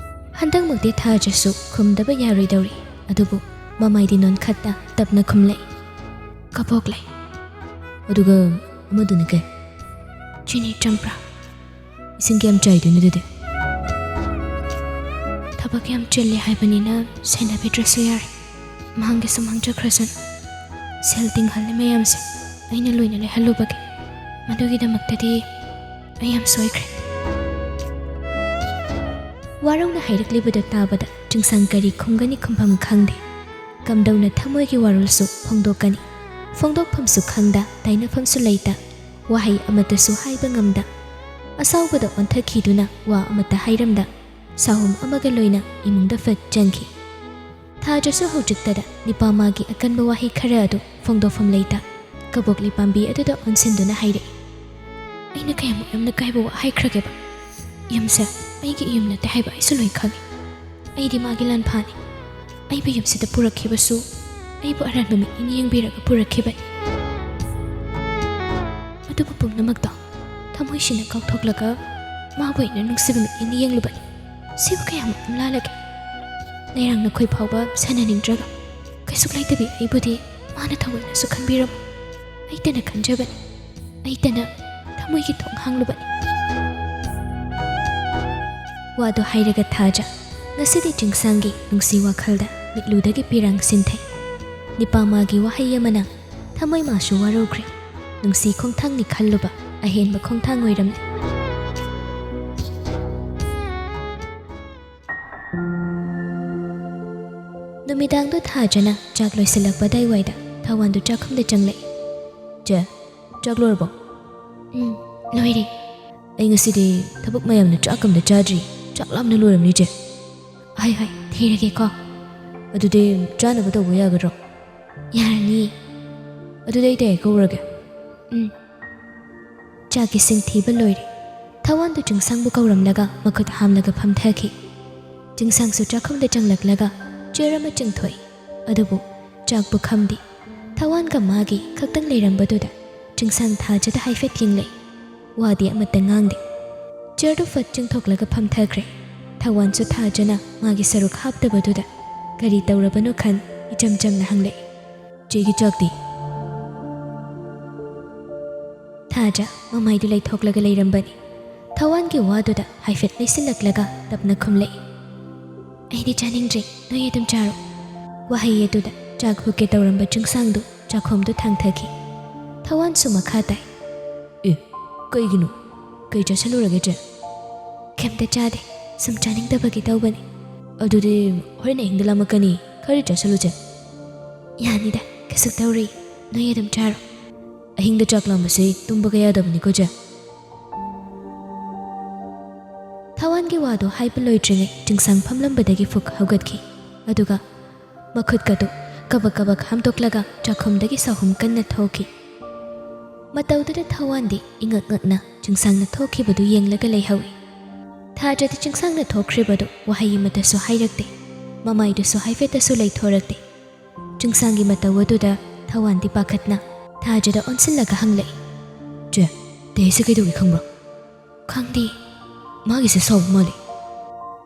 ꯍꯟꯗꯛꯃꯛꯇꯤ ꯊꯥꯖꯁꯨ ꯈꯨꯝꯗꯕ ꯌꯥꯔꯣꯏꯗꯧꯔꯤ꯫ ꯑꯗꯨꯕꯨ ꯃꯃꯥꯏꯗꯤ ꯅꯣꯟꯈꯠꯇ ꯇꯞꯅ ꯈꯨꯝꯂꯛꯏ, "ꯀꯕꯣꯛ ꯂꯩ꯫" "ꯑꯗꯨꯒ ꯑꯃꯗꯨꯅ ꯀꯩ?" "ꯆꯤꯅꯤ ꯆꯝꯄ꯭ꯔꯥ꯫" "ꯏꯁꯤꯡ ꯀꯌꯥꯝ ꯆꯥꯏꯗꯣꯏꯅꯣ ꯑꯗꯨꯗꯤ?" "ꯊꯕꯛ ꯌꯥꯝ ꯆꯤꯜꯂꯦ ꯍꯥꯏꯕꯅꯤꯅ ꯁꯦꯟꯅꯕꯤꯗ꯭ꯔꯁꯨ ꯌꯥꯔꯦ꯫ ꯃꯍꯥꯛꯀꯤꯁꯨ ꯃꯥꯡꯖꯈ꯭ꯔꯁꯅꯨ꯫ ꯁꯦꯜ ꯇꯤꯡꯍꯜꯂꯤ ꯃꯌꯥꯝꯁꯦ ꯑꯩꯅ ꯂꯣꯏꯅ ꯂꯩꯍꯜꯂꯨꯕꯒꯤ꯫ ꯃꯗꯨꯒꯤꯗꯃꯛꯇꯗꯤ ꯑꯩ ꯌꯥꯝ ꯁꯣꯏꯈ꯭ꯔꯦ꯫" ꯋꯥꯔꯧꯅ ꯍꯥꯏꯔꯛꯂꯤꯕꯗꯨ ꯇꯥꯕꯗ ꯆꯤꯡꯁꯥꯡ ꯀꯔꯤ ꯈꯨꯝꯒꯅꯤ ꯈꯨꯝꯐꯝ ꯈꯪꯗꯦ꯫ ꯀꯝꯗꯧꯅ ꯊꯃꯣꯏꯒꯤ ꯋꯥꯔꯣꯜꯁꯨ ꯐꯣꯡꯗꯣꯛꯀꯅꯤ? ꯐꯣꯡꯗꯣꯛꯐꯝꯁꯨ ꯈꯪꯗ, ꯇꯥꯏꯅꯐꯝꯁꯨ ꯂꯩꯇ, ꯋꯥꯍꯩ ꯑꯃꯠꯇꯁꯨ ꯍꯥꯏꯕ ꯉꯝꯗ, ꯑꯁꯥꯎꯕꯗ ꯑꯣꯟꯊꯈꯤꯗꯨꯅ ꯋꯥ ꯑꯃꯠꯇ ꯍꯥꯏꯔꯝꯗ, ꯁꯥꯍꯨꯝ ꯑꯃꯒ ꯂꯣꯏꯅ ꯏꯃꯨꯡꯗ ꯐꯠ ꯆꯪꯈꯤ꯫ ꯊꯥꯖꯁꯨ ꯍꯧꯖꯤꯛꯇꯗ ꯅꯤꯄꯥ ꯃꯥꯒꯤ ꯑꯀꯟꯕ ꯋꯥꯍꯩ ꯈꯔ ꯑꯗꯨ ꯐꯣꯡꯗꯣꯛꯐꯝ ꯂꯩꯇ, ꯀꯕꯣꯛꯂꯩ ꯄꯥꯝꯕꯤ ꯑꯗꯨꯗ ꯑꯣꯟꯁꯤꯟꯗꯨꯅ ꯍꯥꯏꯔꯛꯏ, "ꯑꯩꯅ ꯀꯌꯥꯃꯨꯛ ꯌꯥꯝꯅ ꯀꯥꯏꯕ ꯋꯥ ꯍꯥꯏꯈ꯭ꯔꯒꯦꯕ? ꯌꯨꯝꯁꯦ ꯑꯩꯒꯤ ꯌꯨꯝ ꯅꯠꯇꯦ ꯍꯥꯏꯕ ꯑꯩꯁꯨ ꯂꯣꯏ ꯈꯪꯉꯤ꯫ ꯑꯩꯗꯤ ꯃꯥꯒꯤ ꯂꯥꯟꯐꯥꯅꯤ꯫ ꯑꯩꯕꯨ ꯌꯨꯝꯁꯤꯗ ꯄꯨꯔꯛꯈꯤꯕꯁꯨ ꯑꯩꯕꯨ ꯑꯔꯥꯟꯕ ꯃꯤꯠꯌꯦꯡ ꯌꯦꯡꯕꯤꯔꯒ ꯄꯨꯔꯛꯈꯤꯕꯅꯤ꯫" ꯑꯗꯨꯕꯨ ꯄꯨꯝꯅꯃꯛꯇꯣ ꯊꯃꯣꯏꯁꯤꯅ ꯀꯥꯎꯊꯣꯛꯂꯒ ꯃꯥꯕꯨ ꯑꯩꯅ ꯅꯨꯡꯁꯤꯕ ꯃꯤꯠꯌꯦꯡꯅ ꯌꯦꯡꯂꯨꯕꯅꯤ꯫ ꯁꯤꯕꯨ ꯀꯌꯥꯃꯨꯛ ꯂꯥꯜꯂꯒꯦ? ꯂꯩꯔꯥꯡ ꯅꯈꯣꯏ ꯐꯥꯎꯕ ꯁꯥꯟꯅꯅꯤꯡꯗ꯭ꯔꯒ ꯀꯩꯁꯨ ꯂꯩꯇꯕꯤ ꯑꯩꯕꯨꯗꯤ ꯃꯥꯅ ꯊꯑꯣꯏꯅꯁꯨ ꯈꯟꯕꯤꯔꯝꯃꯣꯏ꯫ ꯑꯩꯇꯅ ꯈꯟꯖꯕꯅꯤ, ꯑꯩꯇꯅ ꯊꯃꯣꯏꯒꯤ ꯊꯣꯡ ꯍꯥꯡꯂꯨꯕꯅꯤ꯫ ꯋꯥꯗꯣ ꯍꯥꯏꯔꯒ ꯊꯥꯖ ꯉꯁꯤꯗꯤ ꯆꯤꯡꯁꯥꯡꯒꯤ ꯅꯨꯡꯁꯤ ꯋꯥꯈꯜꯗ ꯃꯤꯠꯂꯨꯗꯒꯤ ꯄꯤꯔꯥꯡ ꯁꯤꯟꯊꯩ꯫ ꯅꯤꯄꯥ ꯃꯥꯒꯤ ꯋꯥꯍꯩ ꯑꯃꯅ ꯊꯃꯣꯏ ꯃꯥꯁꯨ ꯋꯥꯔꯧꯈ꯭ꯔꯦ꯫ ꯅꯨꯡꯁꯤ ꯈꯣꯡꯊꯥꯡꯅꯤ ꯈꯜꯂꯨꯕ ꯑꯍꯦꯟꯕ ꯈꯣꯡꯊꯥꯡ ꯑꯣꯏꯔꯝꯂꯦ꯫ ꯅꯨꯃꯤꯗꯥꯡꯗꯣ ꯊꯥꯖꯅ ꯆꯥꯛ ꯂꯣꯏꯁꯤꯜꯂꯛꯄ ꯑꯗꯥꯏꯋꯥꯏꯗ ꯊꯋꯥꯟꯗꯨ ꯆꯥꯛꯈꯨꯝꯗ ꯆꯪꯂꯛꯏ꯫ "ꯆꯦ, ꯆꯥꯛ ꯂꯣꯏꯔꯕꯣ?" "ꯎꯝ, ꯂꯣꯏꯔꯦ꯫" "ꯑꯩ ꯉꯁꯤꯗꯤ ꯊꯕꯛ ꯃꯌꯥꯝꯅ ꯆꯥꯛ ꯑꯝꯇ ꯆꯥꯗ꯭ꯔꯤ꯫ ꯆꯥꯛ ꯂꯥꯝꯅ ꯂꯣꯏꯔꯝꯅꯤ, ꯆꯦ꯫" "ꯍꯣꯏ, ꯍꯣꯏ, ꯊꯤꯔꯒꯦꯀꯣ꯫" "ꯑꯗꯨꯗꯤ ꯆꯥꯅꯕ ꯇꯧꯕ ꯌꯥꯒꯗ꯭ꯔꯣ?" "ꯌꯥꯔꯅꯤ꯫" "ꯑꯗꯨꯗꯤ ꯑꯩ ꯇꯌꯥꯏ ꯀꯧꯔꯒꯦ꯫" "ꯎꯝ꯫" ꯆꯥꯛ ꯏꯁꯤꯡ ꯊꯤꯕ ꯂꯣꯏꯔꯦ꯫ ꯊꯋꯥꯟꯗꯨ ꯆꯤꯡꯁꯥꯡꯕꯨ ꯀꯧꯔꯝꯂꯒ ꯃꯈꯨꯠ ꯍꯥꯝꯂꯒ ꯐꯝꯊꯈꯤ꯫ ꯆꯤꯡꯁꯥꯡꯁꯨ ꯆꯥꯛꯈꯨꯝꯗ ꯆꯪꯂꯛꯂꯒ ꯆꯤꯌꯔ ꯑꯃ ꯆꯤꯡꯊꯣꯛꯏ꯫ ꯑꯗꯨꯕꯨ ꯆꯥꯛ ꯄꯨꯈꯝꯗꯤ ꯊꯋꯥꯟꯒ ꯃꯥꯒꯤ ꯈꯛꯇꯪ ꯂꯩꯔꯝꯕꯗꯨꯗ ꯆꯤꯡꯁꯥꯡ ꯊꯥꯖꯗ ꯍꯥꯏꯐꯦꯠ ꯌꯦꯡꯂꯛꯏ꯫ ꯋꯥꯗꯤ ꯑꯃꯠꯇ ꯉꯥꯡꯗꯦ꯫ ꯆꯤꯌꯔꯗꯨ ꯐꯠ ꯆꯤꯡꯊꯣꯛꯂꯒ ꯐꯝꯊꯈ꯭ꯔꯦ꯫ ꯊꯋꯥꯟꯁꯨ ꯊꯥꯖꯅ ꯃꯥꯒꯤ ꯁꯔꯨꯛ ꯍꯥꯞꯇꯕꯗꯨꯗ ꯀꯔꯤ ꯇꯧꯔꯕꯅꯣ ꯈꯟ ꯏꯆꯝ ꯆꯝꯅ ꯍꯪꯂꯛꯏ, "ꯆꯦꯒꯤ ꯆꯥꯛꯇꯤ?" ꯊꯥꯖ ꯃꯃꯥꯏꯗꯨ ꯂꯩꯊꯣꯛꯂꯒ ꯂꯩꯔꯝꯕꯅꯤ꯫ ꯊꯋꯥꯟꯒꯤ ꯋꯥꯗꯨꯗ ꯍꯥꯏꯐꯦꯠ ꯂꯩꯁꯤꯜꯂꯛꯂꯒ ꯇꯞꯅ ꯈꯨꯝꯂꯛꯏ, "ꯑꯩꯗꯤ ꯆꯥꯅꯤꯡꯗ꯭ꯔꯦ, ꯅꯣꯏ ꯑꯗꯨꯝ ꯆꯥꯔꯣ"꯫ ꯋꯥꯍꯩ ꯑꯗꯨꯗ ꯆꯥꯛ ꯍꯨꯛꯀꯦ ꯇꯧꯔꯝꯕ ꯆꯤꯡꯁꯥꯡꯗꯨ ꯆꯥꯛꯈꯣꯝꯗꯨ ꯊꯥꯡꯊꯈꯤ꯫ ꯊꯋꯥꯟꯁꯨ ꯃꯈꯥ ꯇꯥꯏ, "ꯑꯦ, ꯀꯩꯒꯤꯅꯣ? ꯀꯩ ꯆꯥꯁꯤꯜꯂꯨꯔꯒꯦ, ꯆꯦ?" "ꯀꯩꯝꯇ ꯆꯥꯗꯦ, ꯁꯨꯝ ꯆꯥꯅꯤꯡꯗꯕꯒꯤ ꯇꯧꯕꯅꯤ"꯫ "ꯑꯗꯨꯗꯤ ꯍꯣꯔꯦꯟ ꯑꯍꯤꯡꯗ ꯂꯥꯝꯃꯛꯀꯅꯤ, ꯈꯔ ꯆꯥꯁꯤꯜꯂꯨ, ꯆꯦ"꯫ "ꯌꯥꯅꯤꯗ, ꯀꯩꯁꯨ ꯇꯧꯔꯣꯏ, ꯅꯣꯏ ꯑꯗꯨꯝ ꯆꯥꯔꯣ"꯫ "ꯑꯍꯤꯡꯗ ꯆꯥꯛ ꯂꯥꯝꯕꯁꯤ ꯇꯨꯝꯕꯒ ꯌꯥꯗꯕꯅꯤꯀꯣ, ꯆꯦ"꯫ ꯊꯋꯥꯟꯒꯤ ꯋꯥꯗꯨ ꯍꯥꯏꯕ ꯂꯣꯏꯗ꯭ꯔꯤꯉꯩ ꯆꯤꯡꯁꯥꯡ ꯐꯝꯂꯝꯕꯗꯒꯤ ꯐꯨꯛ ꯍꯧꯒꯠꯈꯤ꯫ ꯑꯗꯨꯒ ꯃꯈꯨꯠꯀꯗꯨ ꯀꯕꯛ ꯀꯕꯛ ꯍꯥꯝꯗꯣꯛꯂꯒ ꯆꯥꯛꯈꯨꯝꯗꯒꯤ ꯁꯥꯍꯨꯝ ꯀꯟꯅ ꯊꯣꯛꯈꯤ꯫ ꯃꯇꯧꯗꯨꯗ ꯊꯋꯥꯟꯗꯤ ꯏꯉꯛ ꯉꯛꯅ ꯆꯤꯡꯁꯥꯡꯅ ꯊꯣꯛꯈꯤꯕꯗꯨ ꯌꯦꯡꯂꯒ ꯂꯩꯍꯧꯏ꯫ ꯊꯥꯖꯗꯤ ꯆꯤꯡꯁꯥꯡꯅ ꯊꯣꯛꯈ꯭ꯔꯤꯕꯗꯨ ꯋꯥꯍꯩ ꯑꯃꯠꯇꯁꯨ ꯍꯥꯏꯔꯛꯇꯦ꯫ ꯃꯃꯥꯏꯗꯨꯁꯨ ꯍꯥꯏꯐꯦꯠꯇꯁꯨ ꯂꯩꯊꯣꯔꯛꯇꯦ꯫ ꯆꯤꯡꯁꯥꯡꯒꯤ ꯃꯇꯧ ꯑꯗꯨꯗ ꯊꯋꯥꯟꯗꯤ ꯄꯥꯈꯠꯅ ꯊꯥꯖꯗ ꯑꯣꯟꯁꯤꯜꯂꯒ ꯍꯪꯂꯛꯏ, "ꯆꯦ, ꯇꯦꯁꯦ ꯀꯩꯗꯧꯒꯦ ꯈꯪꯕ꯭ꯔꯣ?" "ꯈꯪꯗꯦ"꯫ "ꯃꯥꯒꯤꯁꯦ ꯁꯥꯎꯕ ꯃꯥꯜꯂꯦ"꯫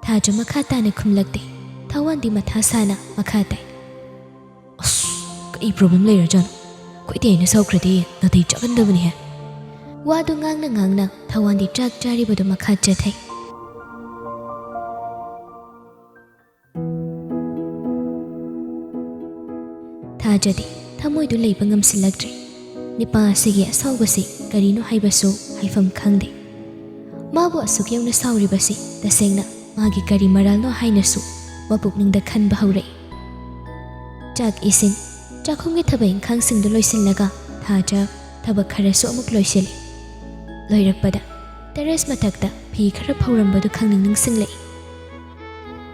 ꯊꯥꯖ ꯃꯈꯥ ꯇꯥꯅ ꯈꯨꯝꯂꯛꯇꯦ꯫ ꯊꯋꯥꯟꯗꯤ ꯃꯊꯥ ꯁꯥꯅ ꯃꯈꯥ ꯇꯥꯏ, "ꯑꯁ, ꯀꯩ ꯄ꯭ꯔꯣꯕ꯭ꯂꯦꯝ ꯂꯩꯔꯖꯥꯠꯅꯣ? ꯑꯩꯈꯣꯏ ꯇꯦꯅ ꯁꯥꯎꯈ꯭ꯔꯗꯤ ꯅꯥꯇꯩ ꯆꯥꯒꯟꯗꯕꯅꯤꯍꯦ"꯫ ꯋꯥꯗꯨ ꯉꯥꯡꯅ ꯉꯥꯡꯅ ꯊꯋꯥꯟꯗꯤ ꯆꯥꯛ ꯆꯥꯔꯤꯕꯗꯨ ꯃꯈꯥ ꯆꯠꯊꯩ꯫ ꯊꯥꯖꯗꯤ ꯊꯃꯣꯏꯗꯨ ꯂꯩꯕ ꯉꯝꯁꯤꯜꯂꯛꯇ꯭ꯔꯦ꯫ ꯅꯤꯄꯥ ꯑꯁꯤꯒꯤ ꯑꯁꯥꯎꯕꯁꯤ ꯀꯔꯤꯅꯣ ꯍꯥꯏꯕꯁꯨ ꯍꯥꯏꯐꯝ ꯈꯪꯗꯦ꯫ ꯃꯥꯕꯨ ꯑꯁꯨꯛ ꯌꯧꯅ ꯁꯥꯎꯔꯤꯕꯁꯤ ꯇꯁꯦꯡꯅ ꯃꯥꯒꯤ ꯀꯔꯤ ꯃꯔꯥꯜꯅꯣ ꯍꯥꯏꯅꯁꯨ ꯃꯄꯨꯛꯅꯤꯡꯗ ꯈꯟꯕ ꯍꯧꯔꯛꯏ꯫ ꯆꯥꯛ ꯏꯁꯤꯡ, ꯆꯥꯛꯈꯨꯝꯒꯤ ꯊꯕꯛ ꯏꯪꯈꯥꯡꯁꯤꯡꯗꯨ ꯂꯣꯏꯁꯤꯜꯂꯒ ꯊꯥꯖ ꯊꯕꯛ ꯈꯔꯁꯨ ꯑꯃꯨꯛ ꯂꯣꯏꯁꯤꯜꯂꯤ꯫ ꯂꯣꯏꯔꯛꯄꯗ ꯇꯦꯔꯦꯁ ꯃꯊꯛꯇ ꯐꯤ ꯈꯔ ꯐꯧꯔꯝꯕꯗꯨ ꯈꯪꯅꯤꯡ ꯅꯤꯡꯁꯤꯡꯂꯛꯏ꯫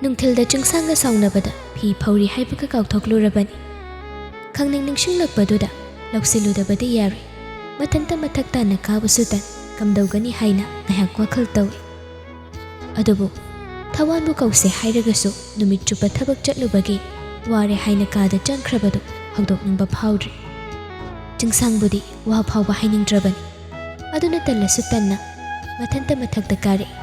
ꯅꯨꯡꯊꯤꯜꯗ ꯆꯤꯡꯁꯥꯡꯒ ꯁꯥꯎꯅꯕꯗ ꯐꯤ ꯐꯧꯔꯤ ꯍꯥꯏꯕꯒ ꯀꯥꯎꯊꯣꯛꯂꯨꯔꯕꯅꯤ꯫ ꯈꯪꯅꯤꯡ ꯅꯤꯡꯁꯤꯡꯂꯛꯄꯗꯨꯗ ꯂꯧꯁꯤꯜꯂꯨꯗꯕꯗꯤ ꯌꯥꯔꯣꯏ꯫ ꯃꯊꯟꯇ ꯃꯊꯛ ꯇꯥꯅ ꯀꯥꯕꯁꯨ ꯇꯟ ꯀꯝꯗꯧꯒꯅꯤ ꯍꯥꯏꯅ ꯉꯥꯏꯍꯥꯛ ꯋꯥꯈꯜ ꯇꯧꯏ꯫ ꯑꯗꯨꯕꯨ ꯊꯋꯥꯟꯕꯨ ꯀꯧꯁꯦ ꯍꯥꯏꯔꯒꯁꯨ ꯅꯨꯃꯤꯠ ꯆꯨꯞꯄ ꯊꯕꯛ ꯆꯠꯂꯨꯕꯒꯤ ꯋꯥꯔꯦ ꯍꯥꯏꯅ ꯀꯥꯗ ꯆꯪꯈ꯭ꯔꯕꯗꯨ ꯍꯧꯗꯣꯛꯅꯤꯡꯕ ꯐꯥꯎꯗ꯭ꯔꯦ꯫ ꯆꯤꯡꯁꯥꯡꯕꯨꯗꯤ ꯋꯥ ꯐꯥꯎꯕ ꯍꯥꯏꯅꯤꯡꯗ꯭ꯔꯕꯅꯤ꯫ ꯑꯗꯨꯅ ꯇꯜꯂꯁꯨ ꯇꯟꯅ ꯃꯊꯟꯇ ꯃꯊꯛꯇ ꯀꯥꯔꯛꯏ꯫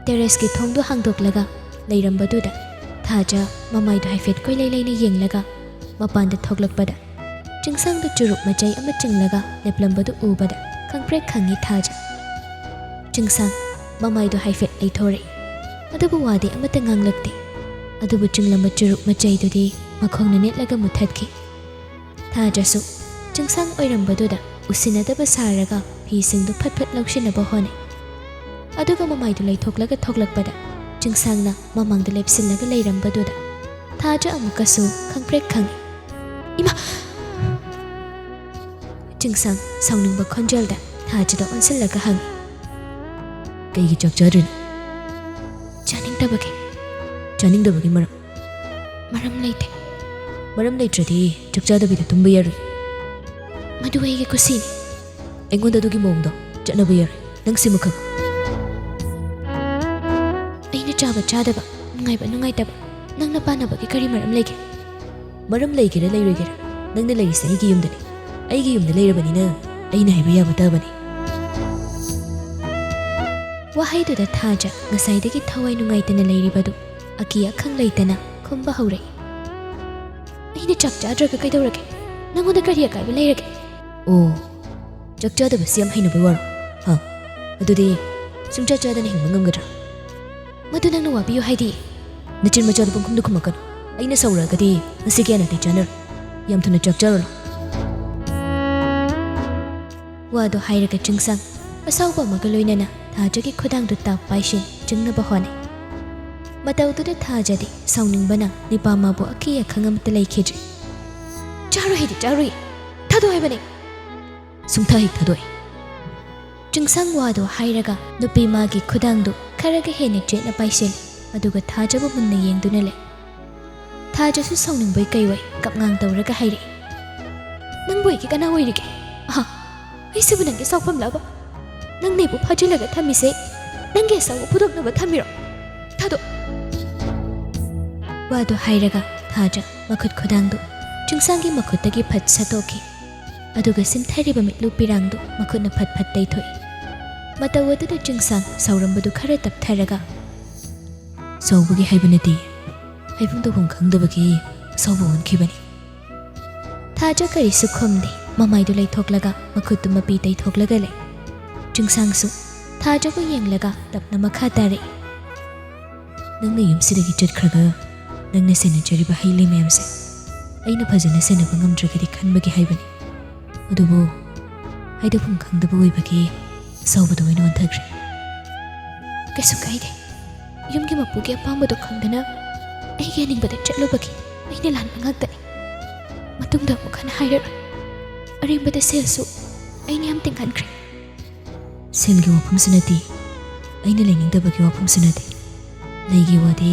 ꯇꯦꯔꯦꯁꯀꯤ ꯊꯣꯡꯗꯨ ꯍꯥꯡꯗꯣꯛꯂꯒ ꯂꯩꯔꯝꯕꯗꯨꯗ ꯊꯥꯖ ꯃꯃꯥꯏꯗꯨ ꯍꯥꯏꯐꯦꯠ ꯀꯣꯏꯂꯩ ꯂꯩꯅ ꯌꯦꯡꯂꯒ ꯃꯄꯥꯟꯗ ꯊꯣꯛꯂꯛꯄꯗ ꯆꯤꯡꯁꯥꯡꯗ ꯆꯨꯔꯨꯞ ꯃꯆꯩ ꯑꯃ ꯆꯤꯡꯂꯒ ꯂꯦꯞꯂꯝꯕꯗꯨ ꯎꯕꯗ ꯈꯪꯄ꯭ꯔꯦꯛ ꯈꯪꯉꯤ ꯊꯥꯖ꯫ ꯆꯤꯡꯁꯥꯡ ꯃꯃꯥꯏꯗꯨ ꯍꯥꯏꯐꯦꯠ ꯂꯩꯊꯣꯔꯛꯏ, ꯑꯗꯨꯕꯨ ꯋꯥꯗꯤ ꯑꯃꯠꯇ ꯉꯥꯡꯂꯛꯇꯦ꯫ ꯑꯗꯨꯕꯨ ꯆꯤꯡꯂꯝꯕ ꯆꯨꯔꯨꯞ ꯃꯆꯩꯗꯨꯗꯤ ꯃꯈꯣꯡꯅ ꯅꯦꯠꯂꯒ ꯃꯨꯊꯠꯈꯤ꯫ ꯊꯥꯖꯁꯨ ꯆꯤꯡꯁꯥꯡ ꯑꯣꯏꯔꯝꯕꯗꯨꯗ ꯎꯁꯤꯟꯅꯗꯕ ꯁꯥꯔꯒ ꯐꯤꯁꯤꯡꯗꯨ ꯐꯠ ꯐꯠ ꯂꯧꯁꯤꯟꯅꯕ ꯍꯣꯠꯅꯩ꯫ ꯑꯗꯨꯒ ꯃꯃꯥꯏꯗꯨ ꯂꯩꯊꯣꯛꯂꯒ ꯊꯣꯛꯂꯛꯄꯗ ꯆꯤꯡꯁꯥꯡꯅ ꯃꯃꯥꯡꯗ ꯂꯦꯞꯁꯤꯜꯂꯒ ꯂꯩꯔꯝꯕꯗꯨꯗ ꯊꯥꯖ ꯑꯃꯨꯛꯀꯁꯨ ꯈꯪꯄ꯭ꯔꯦꯛ ꯈꯪꯉꯤ꯫ "ꯏꯃꯥ!" ꯆꯤꯡꯁꯥꯡ ꯁꯥꯎꯅꯤꯡꯕ ꯈꯣꯟꯖꯦꯜꯗ ꯊꯥꯖꯗ ꯑꯣꯟꯁꯤꯜꯂꯒ ꯍꯪꯉꯤ꯫ "ꯀꯩꯒꯤ ꯆꯥꯛ ꯆꯥꯗ꯭ꯔꯤꯅꯣ?" "ꯆꯥꯅꯤꯡꯗꯕꯒꯤ꯫" "ꯆꯥꯅꯤꯡꯗꯕꯒꯤ ꯃꯔꯝ?" "ꯃꯔꯝ ꯂꯩꯇꯦ꯫" "ꯃꯔꯝ ꯂꯩꯇ꯭ꯔꯗꯤ ꯆꯥꯛ ꯆꯥꯗꯕꯤꯗ ꯇꯨꯝꯕ ꯌꯥꯔꯣꯏ꯫" "ꯃꯗꯨ ꯑꯩꯒꯤ ꯀꯨꯁꯤꯅꯤ꯫" "ꯑꯩꯉꯣꯟꯗ ꯑꯗꯨꯒꯤ ꯃꯑꯣꯡꯗꯣ ꯆꯠꯅꯕ ꯌꯥꯔꯣꯏ꯫ ꯅꯪ ꯁꯤꯃꯨꯛ ꯈꯪꯉꯨ꯫" "ꯑꯩꯅ ꯆꯥꯕ ꯆꯥꯗꯕ, ꯅꯨꯡꯉꯥꯏꯕ ꯅꯨꯡꯉꯥꯏꯇꯕ, ꯅꯪꯅ ꯄꯥꯟꯅꯕꯒꯤ ꯀꯔꯤ ꯃꯔꯝ ꯂꯩꯒꯦ?" "ꯃꯔꯝ ꯂꯩꯒꯦꯔꯥ ꯂꯩꯔꯣꯏꯒꯦꯔꯥ, ꯅꯪꯅ ꯂꯩꯔꯤꯁꯦ ꯑꯩꯒꯤ ꯌꯨꯝꯗꯅꯤ꯫ ꯑꯩꯒꯤ ꯌꯨꯝꯗ ꯂꯩꯔꯕꯅꯤꯅ ꯑꯩꯅ ꯍꯥꯏꯕ ꯌꯥꯕ ꯇꯥꯕꯅꯤ꯫" ꯋꯥꯍꯩꯗꯨꯗ ꯊꯥꯖ ꯉꯁꯥꯏꯗꯒꯤ ꯊꯋꯥꯏ ꯅꯨꯡꯉꯥꯏꯇꯅ ꯂꯩꯔꯤꯕꯗꯨ ꯑꯀꯤ ꯑꯈꯪ ꯂꯩꯇꯅ ꯈꯨꯝꯕ ꯍꯧꯔꯛꯏ꯫ "ꯑꯩꯅ ꯆꯥꯛ ꯆꯥꯗ꯭ꯔꯒ ꯀꯩꯗꯧꯔꯒꯦ? ꯅꯪꯉꯣꯟꯗ ꯀꯔꯤ ꯑꯀꯥꯏꯕ ꯂꯩꯔꯒꯦ?" "ꯑꯣ, ꯆꯥꯛ ꯆꯥꯗꯕꯁꯤ ꯌꯥꯝ ꯍꯩꯅꯕꯩ ꯋꯥꯔꯣ? ꯍꯥ? ꯑꯗꯨꯗꯤ ꯁꯨꯡꯆꯥ ꯆꯥꯗꯅ ꯍꯤꯡꯕ ꯉꯝꯒꯗ꯭ꯔꯥ?" "ꯃꯗꯨ ꯅꯪꯅ ꯋꯥꯕꯤꯌꯨ ꯍꯥꯏꯗꯤ?" "ꯅꯆꯤꯟ ꯃꯆꯥꯗꯨ ꯄꯪꯈꯨꯝꯗ ꯈꯨꯝꯃꯛꯀꯅꯨ꯫ ꯑꯩꯅ ꯁꯥꯎꯔꯛꯑꯒꯗꯤ ꯉꯁꯤꯒꯤ ꯑꯅꯥꯗꯤ ꯆꯥꯅꯔꯣꯏ꯫ ꯌꯥꯝ ꯊꯨꯅ ꯆꯥꯛ ꯆꯥꯔꯨꯔꯣ꯫" ꯋꯥꯗꯨ ꯍꯥꯏꯔꯒ ꯆꯤꯡꯁꯥꯡ ꯑꯁꯥꯎꯕ ꯑꯃꯒ ꯂꯣꯏꯅꯅ ꯊꯥꯖꯒꯤ ꯈꯨꯗꯥꯡꯗꯨ ꯇꯥꯞ ꯄꯥꯏꯁꯤꯟ ꯆꯤꯡꯅꯕ ꯍꯣꯠꯅꯩ꯫ ꯃꯇꯧꯗꯨꯗ ꯊꯥꯖꯗꯤ ꯁꯥꯎꯅꯤꯡꯕꯅ ꯅꯤꯄꯥ ꯃꯥꯕꯨ ꯑꯀꯤ ꯑꯈꯪ ꯑꯃꯠꯇ ꯂꯩꯈꯤꯗ꯭ꯔꯦ꯫ "ꯆꯥꯔꯣꯏ ꯍꯥꯏꯗꯤ ꯆꯥꯔꯣꯏ, ꯊꯥꯗꯣꯛ ꯍꯥꯏꯕꯅꯦ꯫" "ꯁꯨꯡꯊꯥ ꯍꯦꯛ ꯊꯥꯗꯣꯛꯑꯣꯏ꯫" ꯆꯤꯡꯁꯥꯡ ꯋꯥꯗꯨ ꯍꯥꯏꯔꯒ ꯅꯨꯄꯤ ꯃꯥꯒꯤ ꯈꯨꯗꯥꯡꯗꯨ ꯈꯔꯒ ꯍꯦꯟꯅ ꯆꯦꯠꯅ ꯄꯥꯏꯁꯤꯜꯂꯤ, ꯑꯗꯨꯒ ꯊꯥꯖꯕꯨ ꯃꯨꯟꯅ ꯌꯦꯡꯗꯨꯅ ꯂꯩ꯫ ꯊꯥꯖꯁꯨ ꯁꯥꯎꯅꯤꯡꯕꯣꯏ ꯀꯩꯋꯣꯏ ꯀꯞꯉꯥꯡ ꯇꯧꯔꯒ ꯍꯥꯏꯔꯛꯏ, "ꯅꯪꯕꯨ ꯑꯩꯒꯤ ꯀꯅꯥ ꯑꯣꯏꯔꯤꯒꯦ? ꯑꯍꯥ, ꯑꯩꯁꯤꯕꯨ ꯅꯪꯒꯤ ꯁꯥꯎꯐꯝꯂꯕ? ꯅꯪꯅ ꯑꯩꯕꯨ ꯐꯥꯖꯤꯜꯂꯒ ꯊꯝꯃꯤꯁꯦ ꯅꯪꯒꯤ ꯑꯁꯥꯎꯕ ꯐꯨꯗꯣꯛꯅꯕ ꯊꯝꯃꯤꯔꯣ? ꯊꯥꯗꯣꯛ!" ꯋꯥꯗꯨ ꯍꯥꯏꯔꯒ ꯊꯥꯖ ꯃꯈꯨꯠ ꯈꯨꯗꯥꯡꯗꯨ ꯆꯤꯡꯁꯥꯡꯒꯤ ꯃꯈꯨꯠꯇꯒꯤ ꯐꯠ ꯁꯠꯇꯣꯛꯈꯤ꯫ ꯑꯗꯨꯒ ꯁꯤꯟꯊꯔꯤꯕ ꯃꯤꯠꯂꯨ ꯄꯤꯔꯥꯡꯗꯨ ꯃꯈꯨꯠꯅ ꯐꯠ ꯐꯠ ꯇꯩꯊꯣꯛꯏ꯫ ꯃꯇꯧ ꯑꯗꯨꯗ ꯆꯤꯡꯁꯥꯡ ꯁꯥꯎꯔꯝꯕꯗꯨ ꯈꯔ ꯇꯞꯊꯔꯒ, "ꯁꯥꯎꯕꯒꯤ ꯍꯥꯏꯕ ꯅꯠꯇꯦ, ꯍꯥꯏꯐꯝ ꯇꯧꯐꯝ ꯈꯪꯗꯕꯒꯤ ꯁꯥꯎꯕ ꯑꯣꯟꯈꯤꯕꯅꯤ꯫" ꯊꯥꯖ ꯀꯔꯤꯁꯨ ꯈꯨꯝꯗꯦ꯫ ꯃꯃꯥꯏꯗꯨ ꯂꯩꯊꯣꯛꯂꯒ ꯃꯈꯨꯠꯇꯨ ꯃꯄꯤ ꯇꯩꯊꯣꯛꯂꯒ ꯂꯩ꯫ ꯆꯤꯡꯁꯥꯡꯁꯨ ꯊꯥꯖꯕꯨ ꯌꯦꯡꯂꯒ ꯇꯞꯅ ꯃꯈꯥ ꯇꯥꯔꯛꯏ꯫ "ꯅꯪꯅ ꯌꯨꯝꯁꯤꯗꯒꯤ ꯆꯠꯈ꯭ꯔꯒ ꯅꯪꯅ ꯁꯦꯟꯅꯖꯔꯤꯕ ꯍꯩ ꯂꯩ ꯃꯌꯥꯝꯁꯦ ꯑꯩꯅ ꯐꯖꯅ ꯁꯦꯟꯅꯕ ꯉꯝꯗ꯭ꯔꯒꯗꯤ ꯈꯟꯕꯒꯤ ꯍꯥꯏꯕꯅꯤ꯫ ꯑꯗꯨꯕꯨ ꯍꯥꯏꯗꯣꯛꯐꯝ ꯈꯪꯗꯕ ꯑꯣꯏꯕꯒꯤ ꯁꯥꯎꯕꯗ ꯑꯣꯏꯅ ꯑꯣꯟꯊꯈ꯭ꯔꯦ꯫" "ꯀꯩꯁꯨ ꯀꯥꯏꯗꯦ꯫ ꯌꯨꯝꯒꯤ ꯃꯄꯨꯒꯤ ꯑꯄꯥꯝꯕꯗꯣ ꯈꯪꯗꯅ ꯑꯩꯒꯤ ꯑꯅꯤꯡꯕꯗ ꯆꯠꯂꯨꯕꯒꯤ ꯑꯩꯅ ꯂꯥꯟꯕ ꯉꯥꯛꯇꯅꯤ꯫ ꯃꯇꯨꯡꯗ ꯑꯃꯨꯛ ꯍꯟꯅ ꯍꯥꯏꯔꯔꯣꯏ꯫ ꯑꯔꯦꯝꯕꯗ ꯁꯦꯜꯁꯨ ꯑꯩꯅ ꯌꯥꯝ ꯇꯤꯡꯍꯟꯈ꯭ꯔꯦ꯫" "ꯁꯦꯜꯒꯤ ꯋꯥꯐꯝꯁꯨ ꯅꯠꯇꯦ, ꯑꯩꯅ ꯂꯩꯅꯤꯡꯗꯕꯒꯤ ꯋꯥꯐꯝꯁꯨ ꯅꯠꯇꯦ꯫ ꯂꯩꯒꯤ ꯋꯥꯗꯤ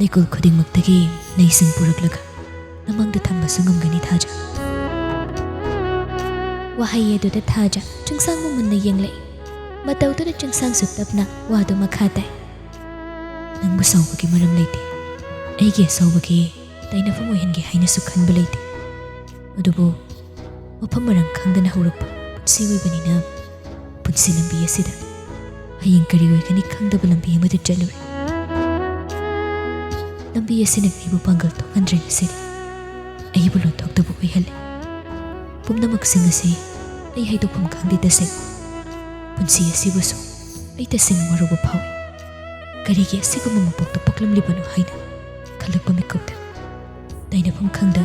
ꯂꯩꯀꯣꯜ ꯈꯨꯗꯤꯡꯃꯛꯇꯒꯤ ꯂꯩꯁꯤꯡ ꯄꯨꯔꯛꯂꯒ ꯅꯃꯥꯡꯗ ꯊꯝꯕꯁꯨ ꯉꯝꯒꯅꯤ, ꯊꯥꯖ꯫" ꯋꯥꯍꯩ ꯑꯗꯨꯗ ꯊꯥꯖ ꯆꯤꯡꯁꯥꯡꯕꯨ ꯃꯨꯟꯅ ꯌꯦꯡꯂꯛꯏ꯫ ꯃꯇꯧꯗꯨꯗ ꯆꯤꯡꯁꯥꯡꯁꯨ ꯇꯞꯅ ꯋꯥꯗꯨ ꯃꯈꯥ ꯇꯥꯏ꯫ "ꯅꯪꯕꯨ ꯁꯥꯎꯕꯒꯤ ꯃꯔꯝ ꯂꯩꯇꯦ꯫ ꯑꯩꯒꯤ ꯑꯁꯥꯎꯕꯒꯤ ꯇꯥꯏꯅꯐꯝ ꯑꯣꯏꯍꯟꯒꯦ ꯍꯥꯏꯅꯁꯨ ꯈꯟꯕ ꯂꯩꯇꯦ꯫ ꯑꯗꯨꯕꯨ ꯃꯐꯝ ꯃꯔꯥꯡ ꯈꯪꯗꯅ ꯍꯧꯔꯛꯄ ꯄꯨꯟꯁꯤ ꯑꯣꯏꯕꯅꯤꯅ, ꯄꯨꯟꯁꯤ ꯂꯝꯕꯤ ꯑꯁꯤꯗ ꯍꯌꯦꯡ ꯀꯔꯤ ꯑꯣꯏꯒꯅꯤ ꯈꯪꯗꯕ ꯂꯝꯕꯤ ꯑꯃꯗ ꯆꯠꯂꯨꯔꯦ꯫ ꯂꯝꯕꯤ ꯑꯁꯤꯅ ꯑꯩꯕꯨ ꯄꯥꯡꯒꯜ ꯊꯣꯛꯍꯟꯗ꯭ꯔꯦ ꯉꯁꯤꯗꯤ꯫ ꯑꯩꯕꯨ ꯂꯣꯟꯊꯣꯛꯇꯕ ꯑꯣꯏꯍꯜꯂꯦ꯫ ꯄꯨꯝꯅꯃꯛꯁꯤꯡ ꯑꯁꯤ ꯑꯩ ꯍꯥꯏꯗꯣꯛꯐꯝ ꯈꯪꯗꯦ ꯇꯁꯦꯡꯅ꯫ ꯄꯨꯟꯁꯤ ꯑꯁꯤꯕꯨꯁꯨ ꯑꯩ ꯇꯁꯦꯡꯅ ꯋꯥꯔꯧꯕ ꯐꯥꯎꯏ꯫ ꯀꯔꯤꯒꯤ ꯑꯁꯤꯒꯨꯝꯕ ꯃꯄꯣꯛꯇ ꯄꯣꯛꯂꯝꯂꯤꯕꯅꯣ ꯍꯥꯏꯅ ꯈꯜꯂꯛꯄ ꯃꯤꯀꯨꯞꯇ ꯇꯥꯏꯅꯐꯝ ꯈꯪꯗ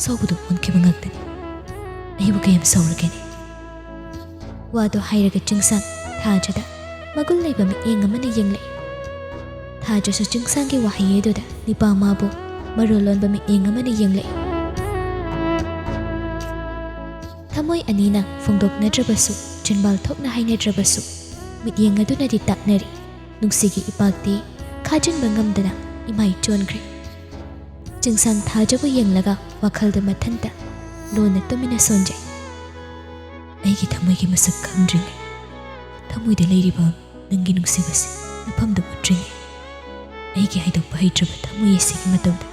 ꯁꯥꯎꯕꯗꯨ ꯑꯣꯟꯈꯤꯕ ꯉꯥꯛꯇꯅꯤ꯫ ꯑꯩꯕꯨ ꯀꯌꯥꯝ ꯁꯥꯎꯔꯒꯦꯅꯦ?" ꯋꯥꯗꯣ ꯍꯥꯏꯔꯒ ꯆꯤꯡꯁꯥꯡ ꯊꯥꯖꯗ ꯃꯒꯨꯟ ꯂꯩꯕ ꯃꯤꯠꯌꯦꯡ ꯑꯃꯅ ꯌꯦꯡꯂꯛꯏ꯫ ꯊꯥꯖꯁꯨ ꯆꯤꯡꯁꯥꯡꯒꯤ ꯋꯥꯍꯩ ꯑꯗꯨꯗ ꯅꯤꯄꯥ ꯃꯥꯕꯨ ꯃꯔꯣꯜ ꯂꯣꯟꯕ ꯃꯤꯠꯌꯦꯡ ꯑꯃꯅ ꯌꯦꯡꯂꯛꯏ꯫ ꯊꯃꯣꯏ ꯑꯅꯤꯅ ꯐꯣꯡꯗꯣꯛꯅꯗ꯭ꯔꯕꯁꯨ, ꯆꯤꯟꯕꯥꯜ ꯊꯣꯛꯅ ꯍꯥꯏꯅꯗ꯭ꯔꯕꯁꯨ, ꯃꯤꯠꯌꯦꯡ ꯑꯗꯨꯅꯗꯤ ꯇꯥꯛꯅꯔꯤ꯫ ꯅꯨꯡꯁꯤꯒꯤ ꯏꯄꯥꯛꯇꯤ ꯈꯥꯖꯤꯟꯕ ꯉꯝꯗꯅ ꯏꯃꯥꯏ ꯆꯣꯟꯈ꯭ꯔꯦ꯫ ꯆꯤꯡꯁꯥꯡ ꯊꯥꯖꯕꯨ ꯌꯦꯡꯂꯒ ꯋꯥꯈꯜꯗ ꯃꯊꯟꯇ ꯂꯣꯟꯅ ꯇꯨꯃꯤꯟꯅ ꯁꯣꯟꯖꯩ꯫ "ꯑꯩꯒꯤ ꯊꯃꯣꯏꯒꯤ ꯃꯁꯛ ꯈꯪꯗ꯭ꯔꯤꯉꯩ, ꯊꯃꯣꯏꯗ ꯂꯩꯔꯤꯕ ꯅꯪꯒꯤ ꯅꯨꯡꯁꯤꯕꯁꯤ ꯃꯐꯝꯗ ꯎꯠꯇ꯭ꯔꯤꯉꯩ, ꯑꯩꯒꯤ ꯍꯥꯏꯗꯣꯛꯄ ꯍꯩꯇ꯭ꯔꯕ ꯊꯃꯣꯏ ꯑꯁꯤꯒꯤ ꯃꯇꯧꯗ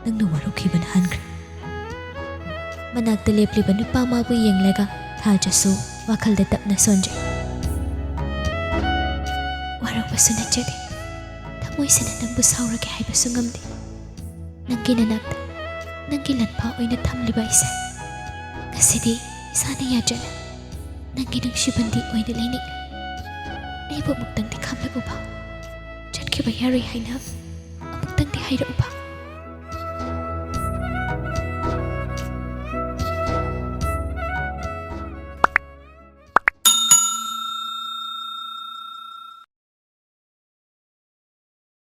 ꯅꯪꯅ ꯋꯥꯔꯧꯈꯤꯕꯅ ꯍꯥꯟꯈ꯭ꯔꯦ꯫" ꯃꯅꯥꯛꯇ ꯂꯦꯞꯂꯤꯕ ꯅꯨꯄꯥ ꯃꯥꯕꯨ ꯌꯦꯡꯂꯒ ꯊꯥꯖꯁꯨ ꯋꯥꯈꯜꯗ ꯇꯞꯅ ꯁꯣꯟꯖꯩ꯫ ꯁꯨ ꯅꯠꯆꯗꯦ꯫ ꯊꯃꯣꯏꯁꯤꯅ ꯅꯪꯕꯨ ꯁꯥꯎꯔꯒꯦ ꯍꯥꯏꯕꯁꯨ ꯉꯝꯗꯦ꯫ ꯅꯪꯒꯤ ꯅꯅꯥꯛꯇ ꯅꯪꯒꯤ ꯂꯟꯐꯥ ꯑꯣꯏꯅ ꯊꯝꯂꯤꯕ ꯑꯩꯁꯦ ꯉꯁꯤꯗꯤ ꯏꯁꯥꯅ ꯌꯥꯖꯅ ꯅꯪꯒꯤ ꯅꯨꯡꯁꯤꯕꯟꯗꯤ ꯑꯣꯏꯅ ꯂꯩꯅꯤꯡꯏ꯫ ꯑꯩꯕꯨ ꯑꯃꯨꯛꯇꯪꯗꯤ ꯈꯪꯂꯛꯎꯕ꯫ ꯆꯠꯈꯤꯕ ꯌꯥꯔꯣꯏ ꯍꯥꯏꯅ ꯑꯃꯨꯛꯇꯪꯗꯤ ꯍꯥꯏꯔꯛꯎꯕ꯫